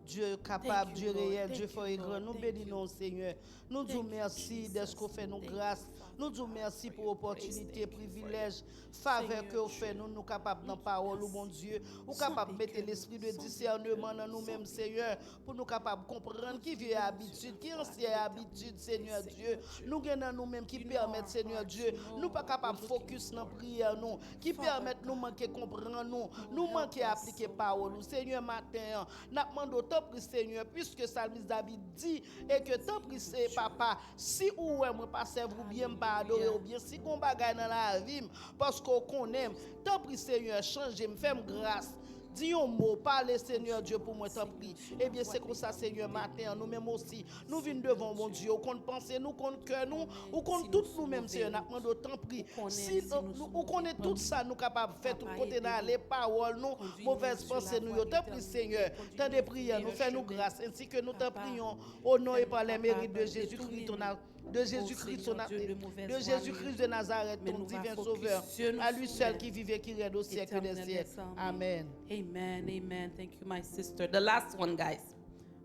Dieu capable, Dieu réel, Dieu fort et grand. Nou beni non, Senyè. Nou di w mèsi dèske w fè nou gras. Nou di w mèsi pou opòtinite, privilèj, favè ke w fè nou, nou kapab nan pawòl ou, Bondye. Ou kapab mete lespri de disèneman nan nou menm, Senyè, pou nou kapab konprann ki vye abitid, ki ansyen abitid, Senyè Dye, nou gen nan nou menm ki pèmèt, Senyè Dye, nou pa kapab fokis nan priyè nou, ki pèmèt nou manke konprann ou, nou manke aplike pawòl ou. Senyè, maten an, n ap mande w, tanpri, Senyè, piske salmis David di, e ke tanpri, se papa, si ou wè mwen pa sèvi w byen, m pa adore w byen, si gon bagay nan lavi m, paske w konnen m, tanpri, Senyè, chanje m, fè m gras. Di yon mo, pale, Senyè Dye, pou mwen, tanpri. Ebyen, se konsa, Senyè, maten an, nou menm osi, nou vin devan w, Bondye. Ou konn panse nou, ou konn kè nou, ou konn tout nou menm, Senyè. N ap mande w, tanpri. Si nou, nou, ou konnen tout sa nou kapab fè, tout kote n ale, pawòl nou, movèz panse nou yo. Tanpri, Senyè, tande priyè nou, fè nou gras, ensi ke nou t ap priye w, au nom et par les mérites de Jésus-Christ, ton a- de Jésus-Christ, ton a- de Jésus-Christ de Nazareth, ton divin Sauveur, à lui seul qui vit et qui règne au siècle des siècles. Amen. Amen, amen. Thank you, my sister. The last one, guys.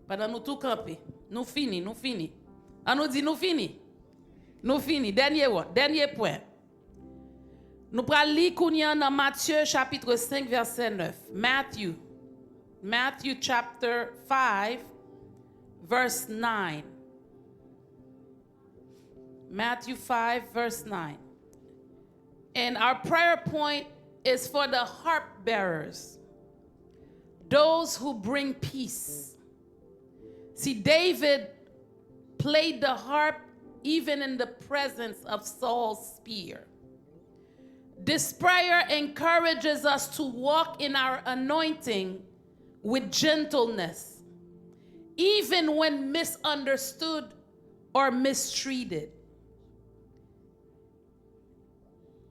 Pandan nou tou kanpe. Nou fini, nou fini. An nou di nou fini. Nou fini. Dènye one, dènye pwen. Nou pral li kounye a nan Matye chapit senk vèsè nèf. Matthew. Matthew chapter five, verse nine. Matthew five, verse nine. And our prayer point is for the harp bearers, those who bring peace. See, David played the harp even in the presence of Saul's spear. This prayer encourages us to walk in our anointing with gentleness, even when misunderstood or mistreated.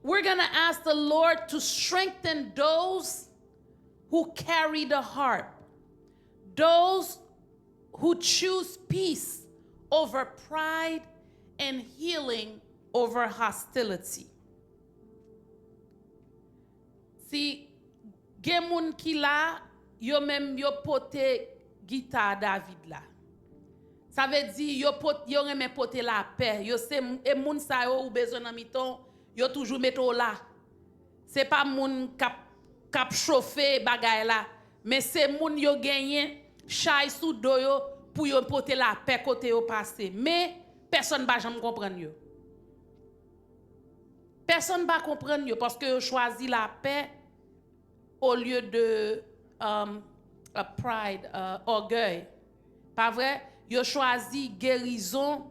We're going to ask the Lord to strengthen those who carry the harp, those who choose peace over pride and healing over hostility. Si gen moun ki la, yo menm yo pote gita David la. Sa vle di yo pot, yo renmen pote lapè. Yo se e moun sa yo ou bezwen nan mitan w, yo toujou mete w la. Se pa moun k ap k ap chofe bagay la, men se moun yo genyen chay sou do yo pou yo pote lapè kote yo pase. Men pèsonn pa janm konprann yo. Pèsonn pa konprann yo paske yo chwazi lapè olye de um, a pride, uh, ògèy. Pa vre? Yo chwazi gerizon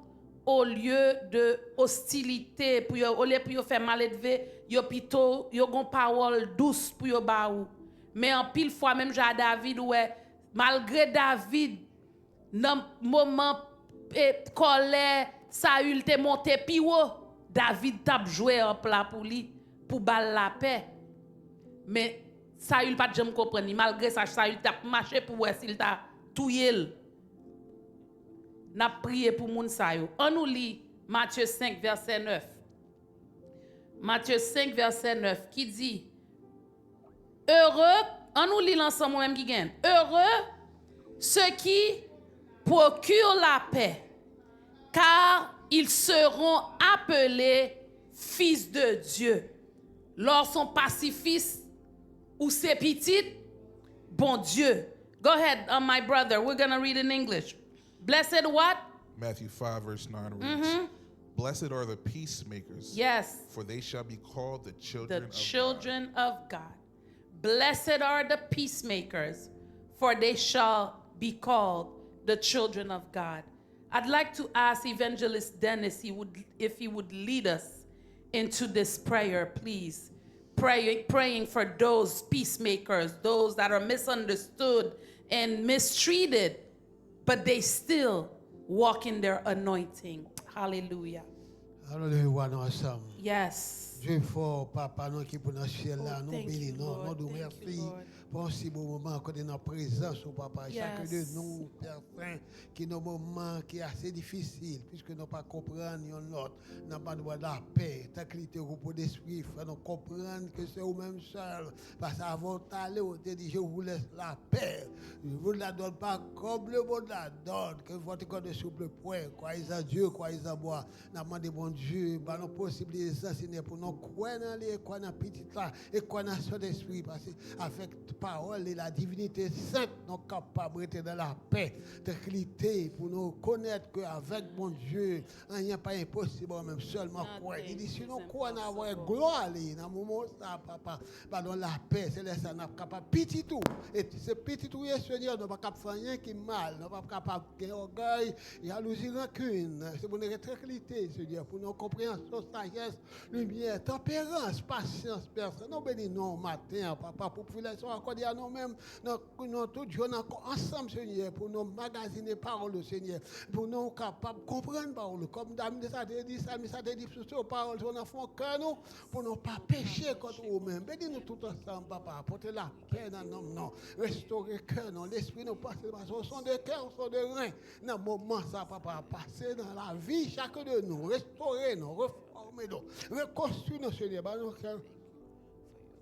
olye de ostilite. Pou yo, olye pou yo fè maledve, yo pito, yo gon pawòl dous pou yo ba ou. Men anpil fwa, menm jan a David, ou wè, malgre David, nan moman e, kòlè Sayil te monte pi wo, David t ap jwe anp la pou li, pou ba l lapè. Men Sayil pa t janm konprann li. Malgre sa, Sayil t ap mache pou wè si l ta touye l. N ap priye pou moun sa yo. Ann nou li Matye senk, vèsè nèf. Matye senk, vèsè nèf, ki di, Heureux, ann nou li l ansanm, ou menm ki gen. Heureux ceux qui procurent la paix, car ils seront appelés fils de Dieu. Lè w se yon pasifis, ou se pitit Bondye. Go ahead, uh, my brother. We're gonna read in English. Blessed what? Matthew five, verse nine reads, Blessed are the peacemakers, Yes. for they shall be called the children The of God. Children of God. Blessed are the peacemakers, for they shall be called the children of God. I'd like to ask Evangelist Dennis he would, if he would lead us into this prayer, please. Praying, praying for those peacemakers, those that are misunderstood and mistreated, but they still walk in their anointing. Hallelujah. Ann nou leve vwa nou ansanm. Yes. Dye fò, Papa nou ki pou nan syèl la, Oh, nou thank beni you, non, Lord. Nou di w Thank you, mèsi Lord. Pou yon si bon moman kote nan prezans ou, Papa. Chak de Yes. Nou, Pè Sen, ki nan moman ki ase difisil, piske nou pa konprann yon lòt. N ap mande w lapè, trankilite, repo despri, fè nou konprann ke se ou menm sèl. Paske avan w t ale, ou te di, Je vous laisse la paix. Je vous la donne pas comme le monde la donne. Que votre cœur ne souffre point. Croyez en Dieu, croyez en moi. N ap mande Bondye ba nou posiblite sa, Senyè, pou nou kwè nan li, e kwè nan Pitit la, e kwè nan Sentespri, paske avèk pawòl li, la divinite sent, nou kapab rete nan lapè, trankilite, pou nou konèt ke avèk Bondye, anyen pa enposib, ou menm sèlman kwè. Li di, si nou kwè, n a wè glwa li nan moman sa, Papa. Ba nou lapè, se lè sa n ap kapab pitit ou. E se pitit ou ye, Senyè, nou pa kap fè anyen ki mal, nou pa kapab gen ògèy, jalouzi, rankin. Se pou nou gen trankilite, Senyè, pou nou konpreyansyon, sajès, limyè, tanperans, pasyans, pèsonn. Nou beni non maten an, Papa, pou privilèj sa w kòde a nou menm, nan, nan tout jwenn ankò ansanm, Senyè, pou nou magazine pawòl ou, Senyè, pou nou kapab konprann pawòl ou. Kòm David sa te di, Salmis sa te di, sou, sou pawòl, sou nan fon kè nou, pou nou pa peche kont ou menm. Beni nou tout ansanm, papa. Pote lapè nan nanm nou. Restore kè nou, lespri nou, panse nou, paske ou se yon de kè, ou se yon de ren. Nan moman sa, papa, pase nan lavi chak de nou, restore nou, refòme nou, rekonstwi nou, Senyè. Ba nou kè,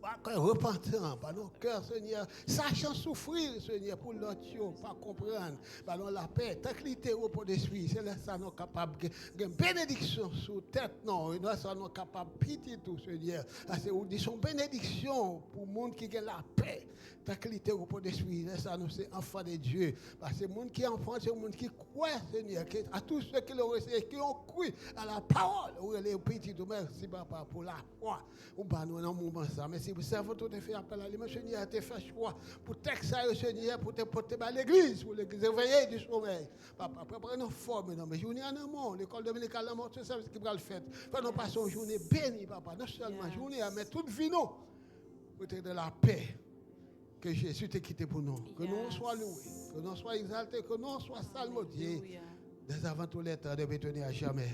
ba kè repantan, ba nou kè, Senyè, sachant souffrir, Senyè, pou lòt yo pa konprann. Ba nou lapè, trankilite, repo despri. Se lè sa nou kapab gen, gen benediksyon sou tèt nou. E lè sa nou kapab pitit ou, Senyè. Paske ou di se yon benediksyon pou moun ki gen lapè. Trankilite, repo despri. Lè sa nou se enfant de Dieu. Paske moun ki enfant, se moun ki kwè, Senyè, ke à tous ceux qui l'ont reçu, qui ont cru à la parole, ou rele yo pitit ou. Mèsi, papa, pou lafwa ou ba nou nan moman sa. Mèsi pou sèvant ou te fè apèl a li menm, Senyè, te fè chwa pou tèks sa yo, Senyè, pou te pote ba legliz, pou legliz reveye di somèy. Papa, prepare nou, fòme nou. Men jounen an nan men w, lekòl dominikal nan men w, tout sèvis ki pral fèt. Fè nou pase yon jounen beni, papa. Non sèlman jounen an, men tout vi nou. Pou te de lapè ke Jezi te kite pou nou. Ke non w swa louwe, ke non w swa egzalte, ke non w swa salmodye. Dèzavan tou lè tan, depi tounen a jamè.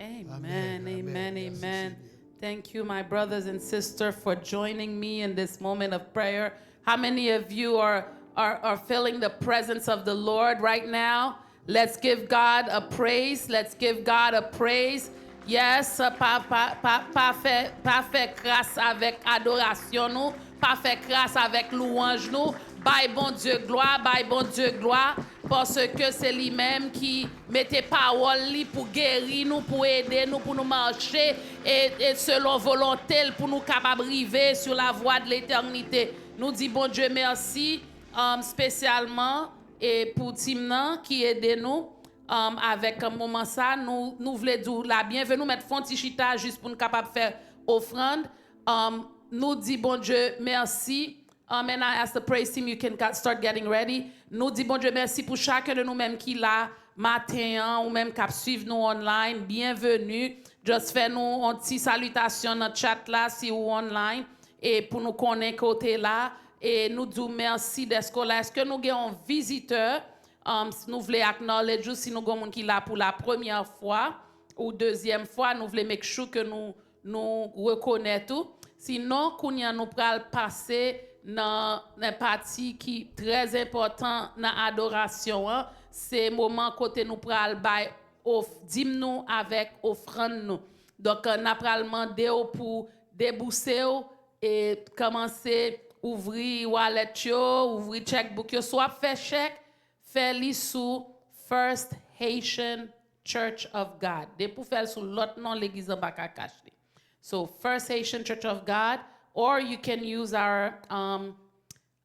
Amen, amen, amen. Thank you, my brothers and sisters, for joining me in this moment of prayer. How many of you are, are, are feeling the presence of the Lord right now? Let's give God a praise. Let's give God a praise. Yes, pa, pa, pa, pa fè, pa fè kras avèk adorasyon nou, pa fè kras avèk louwanj nou. Bay Bondye glwa, bay Bondye glwa, paske se li menm ki mete pawòl li pou geri nou, pou ede nou, pou nou mache e, e selon volonte l, pou nou kapab rive sur la voie de l'éternité. Nou di Bondye mèsi, um, espesyalman e pou tim nan ki ede nou, um, avèk moman sa, nou, nou vle di w la byenveni, nou mèt fè yon ti chita jis pou n kapab fè ofrann. Um, nou di Bondye mèsi. Um, and I ask the praise team, you can start getting ready. Nou di Bondye mèsi pou chak de nou menm ki la maten an, ou menm k ap swiv nou online, byenveni. Just fè nou yon ti salitasyon nan chat la si ou online, e pou nou konnen ke w te la. E nou di w mèsi dèske w la. Èske nou gen yon vizitè? Um, si nou vle acknowledge ou, si nou gen moun ki la pou la premyè fwa ou dezyèm fwa, nou vle make sure ke nou, nou rekonèt ou. Sinon, kounye a nou pral pase nan, nan pati ki trè enpòtan nan adorasyon an. Se moman kote nou pral bay of-, dim nou avèk ofrann nou. Donk, n a pral mande w pou debouse w e kòmanse ouvri wallet yo, ouvri checkbook yo. Si w ap fè chèk, fè li sou First Haitian Church of God. Depi w fè l sou lòt non, legliz an pa ka kach li. So, First Haitian Church of God, or you can use our, um,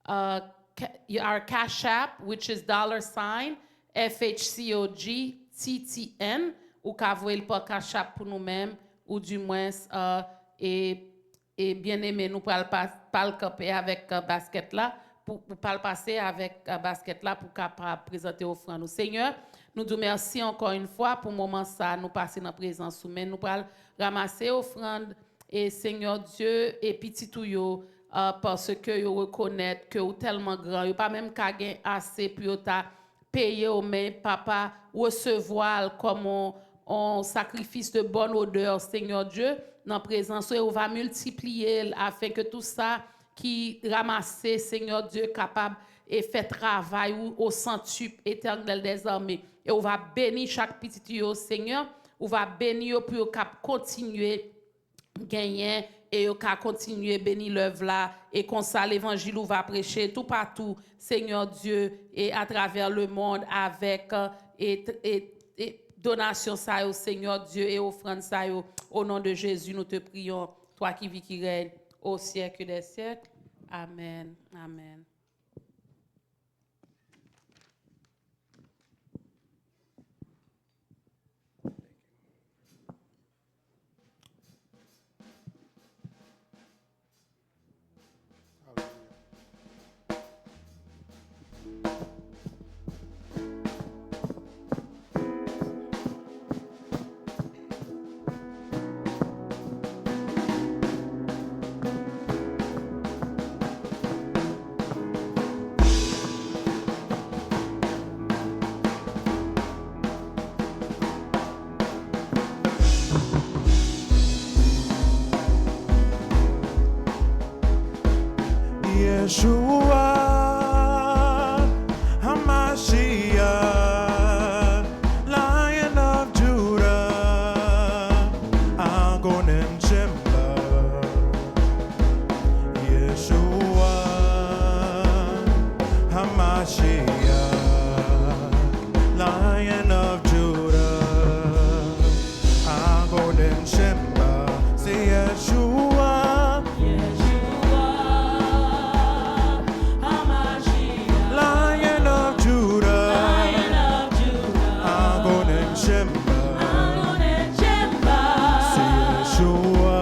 uh, ca-, our Cash App, which is dollar sign F H C O G T T N. Ou ka voye l pa Cash App pou nou menm, ou dimwens, uh, e E byeneme, nou pral pa-, pral kanpe avèk, uh, baskèt la, pou, pou pral pase avèk, uh, baskèt la pou kapab prezante ofrann nou. Senyè, nou di w mèsi ankò yon fwa pou moman sa a nou pase nan prezans ou. Men nou pral ranmase ofrann, e Senyè Dye, e pitit ou yo, uh, paske yo rekonèt ke ou tèlman gran, yo pa menm ka gen ase pou yo ta peye w, men Papa, resevwa l kòm on, on sakrifis de bòn odè, Senyè Dye, nan prezans ou, e ou va miltipliye l, afen ke tou sa ki ranmase, Senyè Dye, kapab e fè travay ou o santip, Etènèl dèzame. E ou va beni chak pitit yo, Senyè, ou va beni yo pou yo kab kontinye genyen, e yo ka kontinye beni lèv la, e konsa levanjil ou va preche toupatou, Senyè Dye, e atravè lemonn avèk, e, e, e donasyon sa yo, Senyè Dye, e ofrann sa yo. Au nom de Jésus, nous te prions, toi qui vis, qui règnes au siècle des siècles. Amen. Amen. Yeshua HaMashiach, Lion of Judah, I go name Shemba. Yeshua HaMashiach, Lion of Judah, I go name Shemba. Say Yeshua, Yeshua HaMashiach, Lion of Judah, Lion of Judah, I go name Shemba. I go name Shemba. Say Yeshua,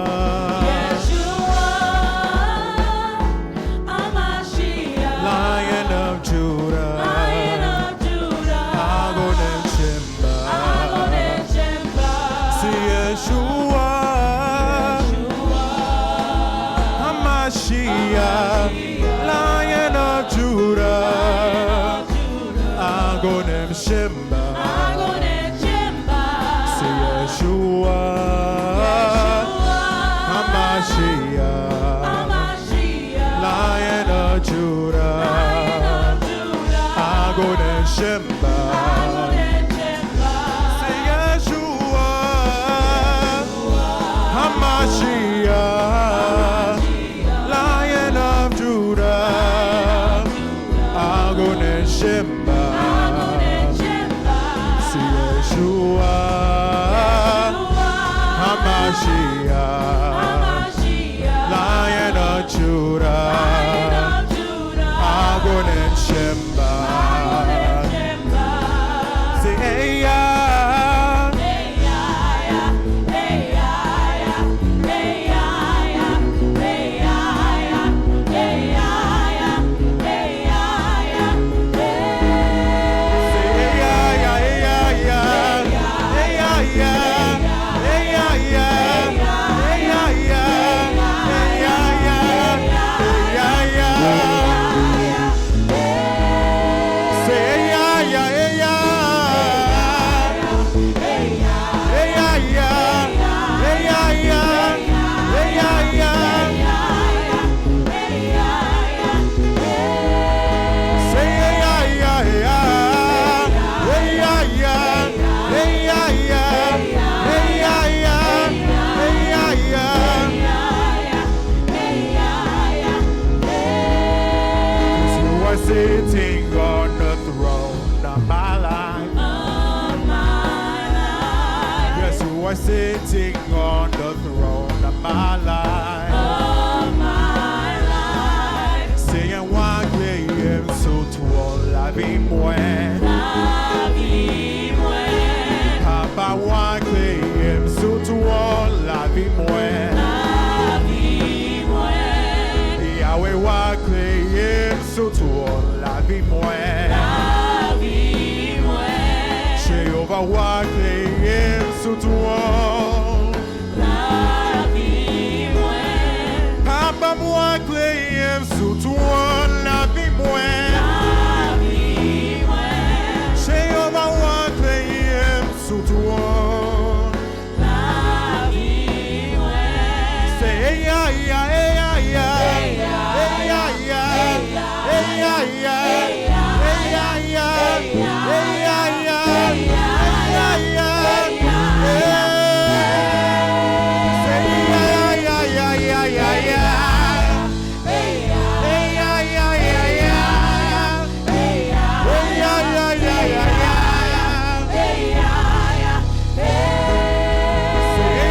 Yeshua HaMashiach, Lion of Judah, Lion of Judah, I go name Shemba. I go name Shemba. Say Yeshua, Yeshua HaMashiach, Lion of Judah, I go name Shemba. I go name Shemba. Say Yeshua, Yeshua HaMashiach, HaMashiach, Lion of Judah, Lion of Judah, I go name Shemba. I go name Shemba. Say Yeshua HaMashiach, Lion of Judah, I go name Shemba. Say Yeshua HaMashiach, Lion of Judah, I go name Shemba. Say hey ya. Cause you are sitting on the throne of my life. Of my life. Yes, you are sitting on the throne of my life. Of my life. Senyè, w a kleye m sou twòn lavi mwen. Lavi mwen. Papa, w a kleye m sou twòn lavi mwen. Lavi mwen. Yahweh, w a kleye m sou twòn lavi mwen. Lavi mwen. Jewova, w a kleye m sou twòn. Lavi mwen. Papa m, w a kleye m sou twòn lavi mwen. Lavi mwen. Jewova, w a kleye m sou twòn. Lavi mwen. Say hey ya, hey ya, hey ya, hey ya, hey ya, hey ya, hey ya, hey ya, hey ya, hey ya, hey ya, hey ya, hey ya, hey ya, hey ya, hey ya. Say hey ya, hey ya, hey ya, hey ya, hey ya, hey ya.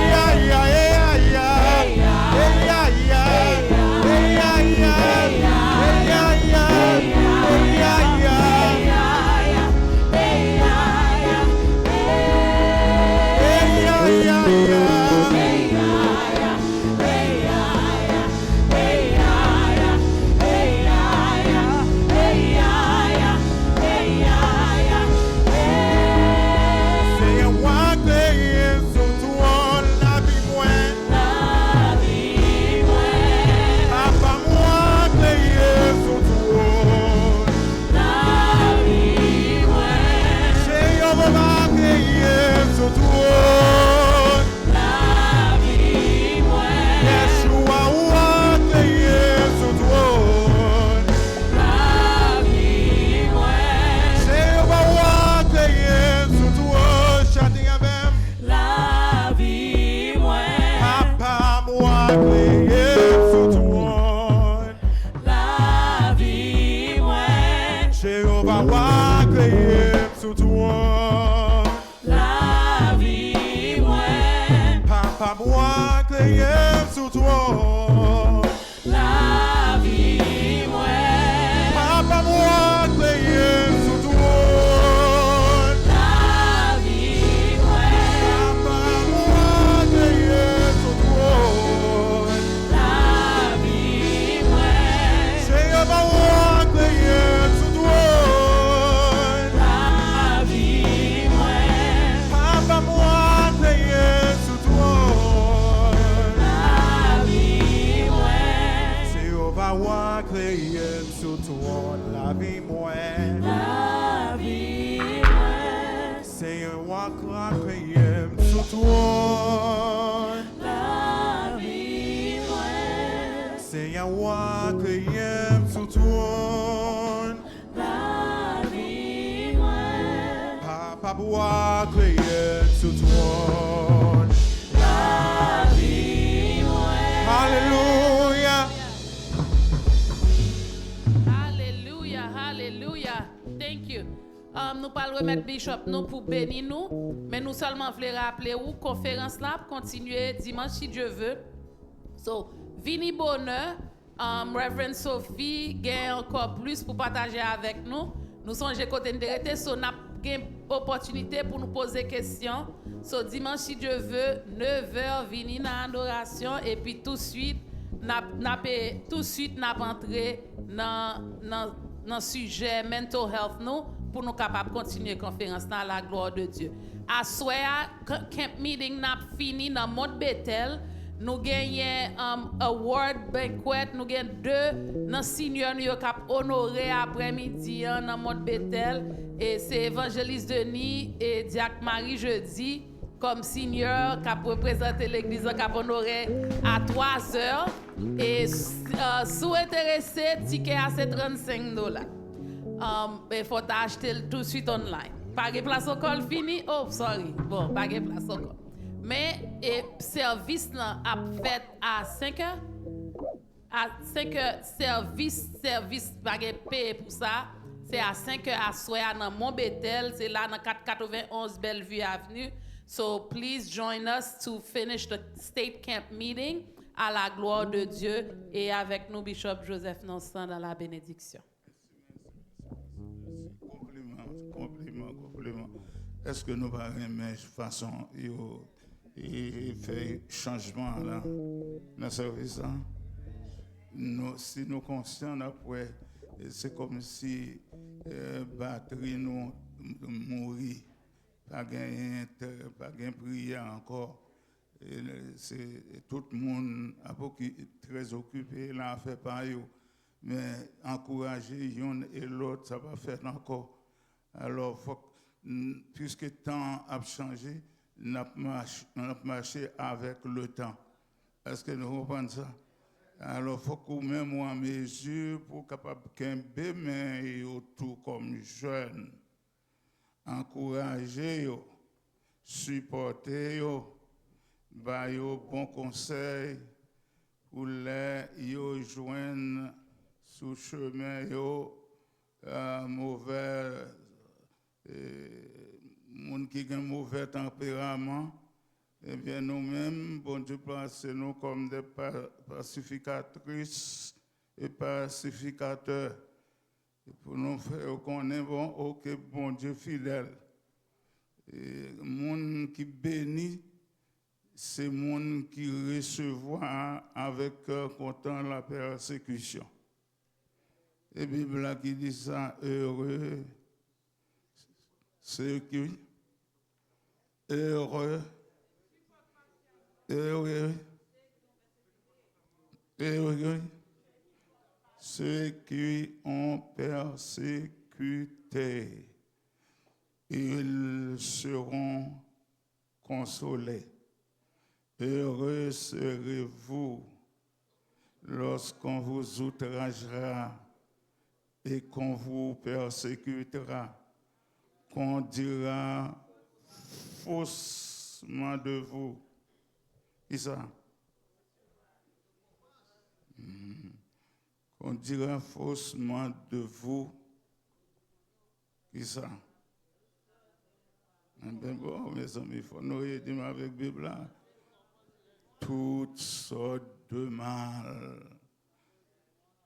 Wa kreye m sou twòn lavi mwen. Papa, wa kreye m sou twòn lavi mwen. Alelouya. Hallelujah, hallelujah. Thank you. Um, nou pral remèt bishop nou pou beni nou, men nou sèlman vle raple ou konferans la ap kontinye dimanch si Dye ve. So, vini bonè. Um, Reverend Sophie gen ankò plis pou pataje avèk nou. Nou sonje kote n te rete, so n ap gen opòtinite pou nou poze kesyon. So, dimanch si Dye ve, nevè, vini nan adorasyon, epi touswit n ap n ap touswit n ap antre nan nan nan sijè mental health nou pou nou kapab kontinye konferans nan la glwa de Dye. Aswè a, k- camp meeting n ap fini nan Mont Betèl. Nou genyen um, award banquet, nou gen de nan senior nou yo k ap onore aprèmidi an nan Mont Betèl. E se Evanjelis Denis e Dyak Marie Jeudi kòm senior k ap reprezante legliz lan k ap onore a twa zè. E s- uh, si w enterese, tikè a se trannsenk dola. Um, e fò w ta achte l touswit online. Pa gen plas ankò, l fini? Oh, sorry. Bon, pa gen plas ankò. Men, e sèvis lan ap fèt a senk è. A senk è, sèvis, sèvis, pa gen peye pou sa. Se a senk è aswè a nan Mont Betèl. Se la nan kat katrevenonz Bellevue Avenue. So, please join us to finish the state camp meeting à la gloire de Dieu. E avèk nou, Bishop Joseph Nonsan dans la bénédiction. Konpliman, konpliman, konpliman. Èske nou pa renmen fason yo e fè chanjman la nan sèvis la? Nou, si nou konsyan, n ap wè se kòmsi eh, batri nou mouri. Pa gen, pa gen priyè ankò. E se, tout moun ap oki, trè okipe nan afè pa yo. Men ankouraje youn e lòt, sa pa fèt ankò. Alò, fòk, n- piske tan an ap chanje, n ap mach- n ap mache avèk letan. Èske nou konprann sa? Alò, fòk ou menm ou an mezi pou w kapab kenbe men yo tou kòm jèn. Ankouraje yo, sipòte yo, ba yo bon konsèy pou lè yo jwenn sou chemen yo, a, movè, e, moun ki gen movè tanperaman, ebyen, nou menm, Bondye plase nou kòm de pa- pasifikatris e pasifikatè. E pou nou fè yo konnen, bon, oke, Bondye fidèl. E moun ki beni, se moun ki resevwa avèk kè kontan la pèsekisyon. E Bib la ki di sa, ere se ki, ere, ere, ere se ki on pèsekite. Ils seront consolés. Heureux serez-vous lorsqu'on vous outragera et qu'on vous persécutera, qu'on dira faussement de vous. Kisa? Hmm. Qu'on dira faussement de vous. Kisa? Enben bon, mezanmi, fò nou redi m avèk Bib la. Toutes sortes de mal.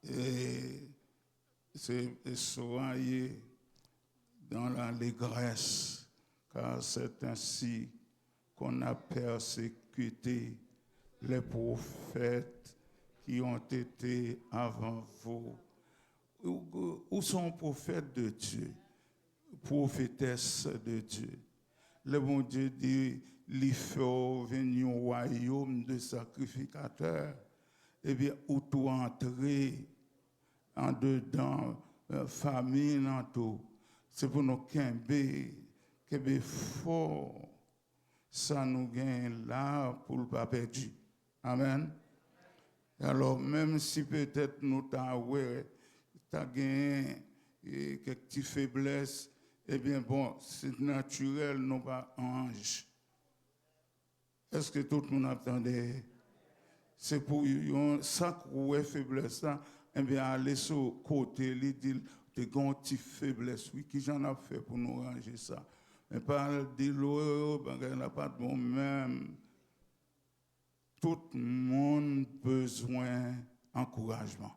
Et c'est soyez dans l'allégresse, car c'est ainsi qu'on a persécuté les prophètes qui ont été avant vous. Ou, ou se yon pwofèt de Dye, pwofetès de Dye. Lè Bondye di li fè w vin yon wayòm de sakrifikatè, ebyen, ou tou antre andedan eh, fanmi nan tou. Se pou nou kenbe, kenbe fò sa nou genyen la pou l pa pèdi. Amèn. Alò, menm si petèt nou ta wè, ta genyen e, kèk ti feblès, ebyen, bon, se natirèl, nou pa anj. Èske tout moun ap tande? Se pou yon, sa k wè feblès la, ebyen, ale sou kote li, di l, te gen yon ti feblès, wi, ki jan n ap fè pou nou ranje sa? Men pa al di l, o, bagay la pa t bon menm. Tout moun bezwen ankourajman.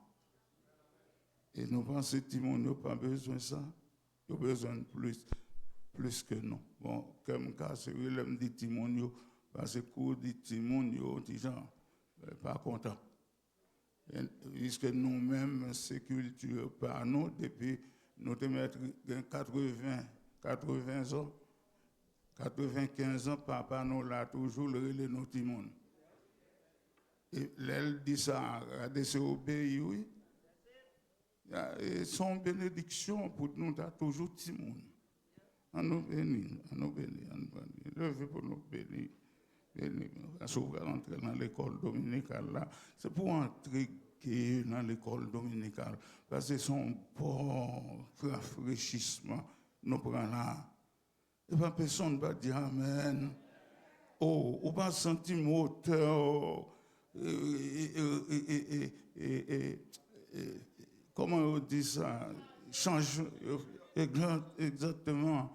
E nou panse timoun yo pa bezwen sa? Yo bezwen plis, plis ke nou. Bon, kè m kase, wi, lè m di timoun yo, paske kou di timoun yo, ti jan, eh, pa kontan. E, piske nou menm, se kilti pa nou, depi nou te mèt gen katreven, katreven zan, katrevenkenz an, papa nou la toujou, l rele nou timoun. E lè l di sa, gade se obeyi, wi. Ya, e se yon benediksyon pou nou ta toujou timoun. An nou beni, an nou beni, an nou beni. Leve pou nou beni. Beni. Paske w pral antre nan lekòl dominikal la. Se pou w antre ke nan lekòl dominikal. Paske se yon bon rafrechisman nou pran la. E pa pèsonn pa di amèn. O, ou pa santi motè w, e, e, e, kòman yo di sa? Chanje, egzakteman.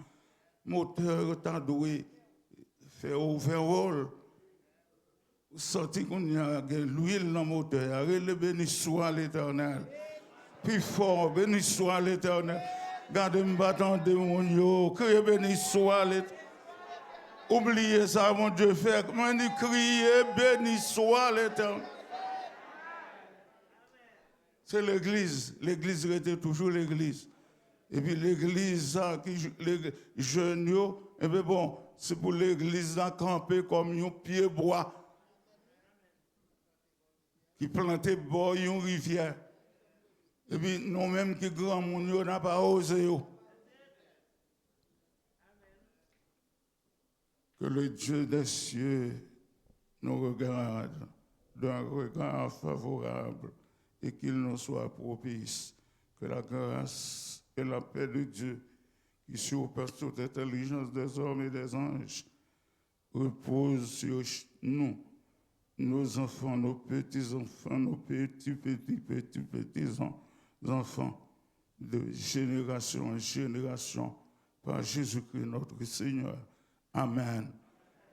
Motè yo ta dwe fè overhaul. Ou santi kounye a gen lwil nan motè a. Rele, béni soit l'Éternel. Pi fò, béni soit l'Éternel. Gade, m pa tande moun yo. Kriye, béni soit l'Éternel. Ou bliye sa Bondye fè. Kòman di, kriye, béni soit l'Éternel. Se legliz. Legliz rete toujou legliz. Epi legliz sa ki j-, le-, jèn yo, epi bon, se pou legliz la kanpe kòm yon pye bwa ki plante bò yon rivyè. Epi nou menm ki granmoun yo, n ap awoze yo. Que le Dieu des cieux nous regarde d'un regard favorable et qu'il nous soit propice. Que la grâce et la paix de Dieu, qui surpasse toute intelligence des hommes et des anges, repose sur ch-, nous, nos enfants, nos petits-enfants, nos petits, petits, petits, petits-enfants, de génération en génération, par Jésus-Christ notre Seigneur. Amen.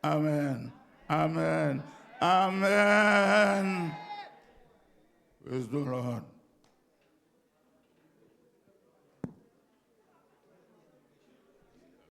Amen. Amen. Amen. Praise the Lord.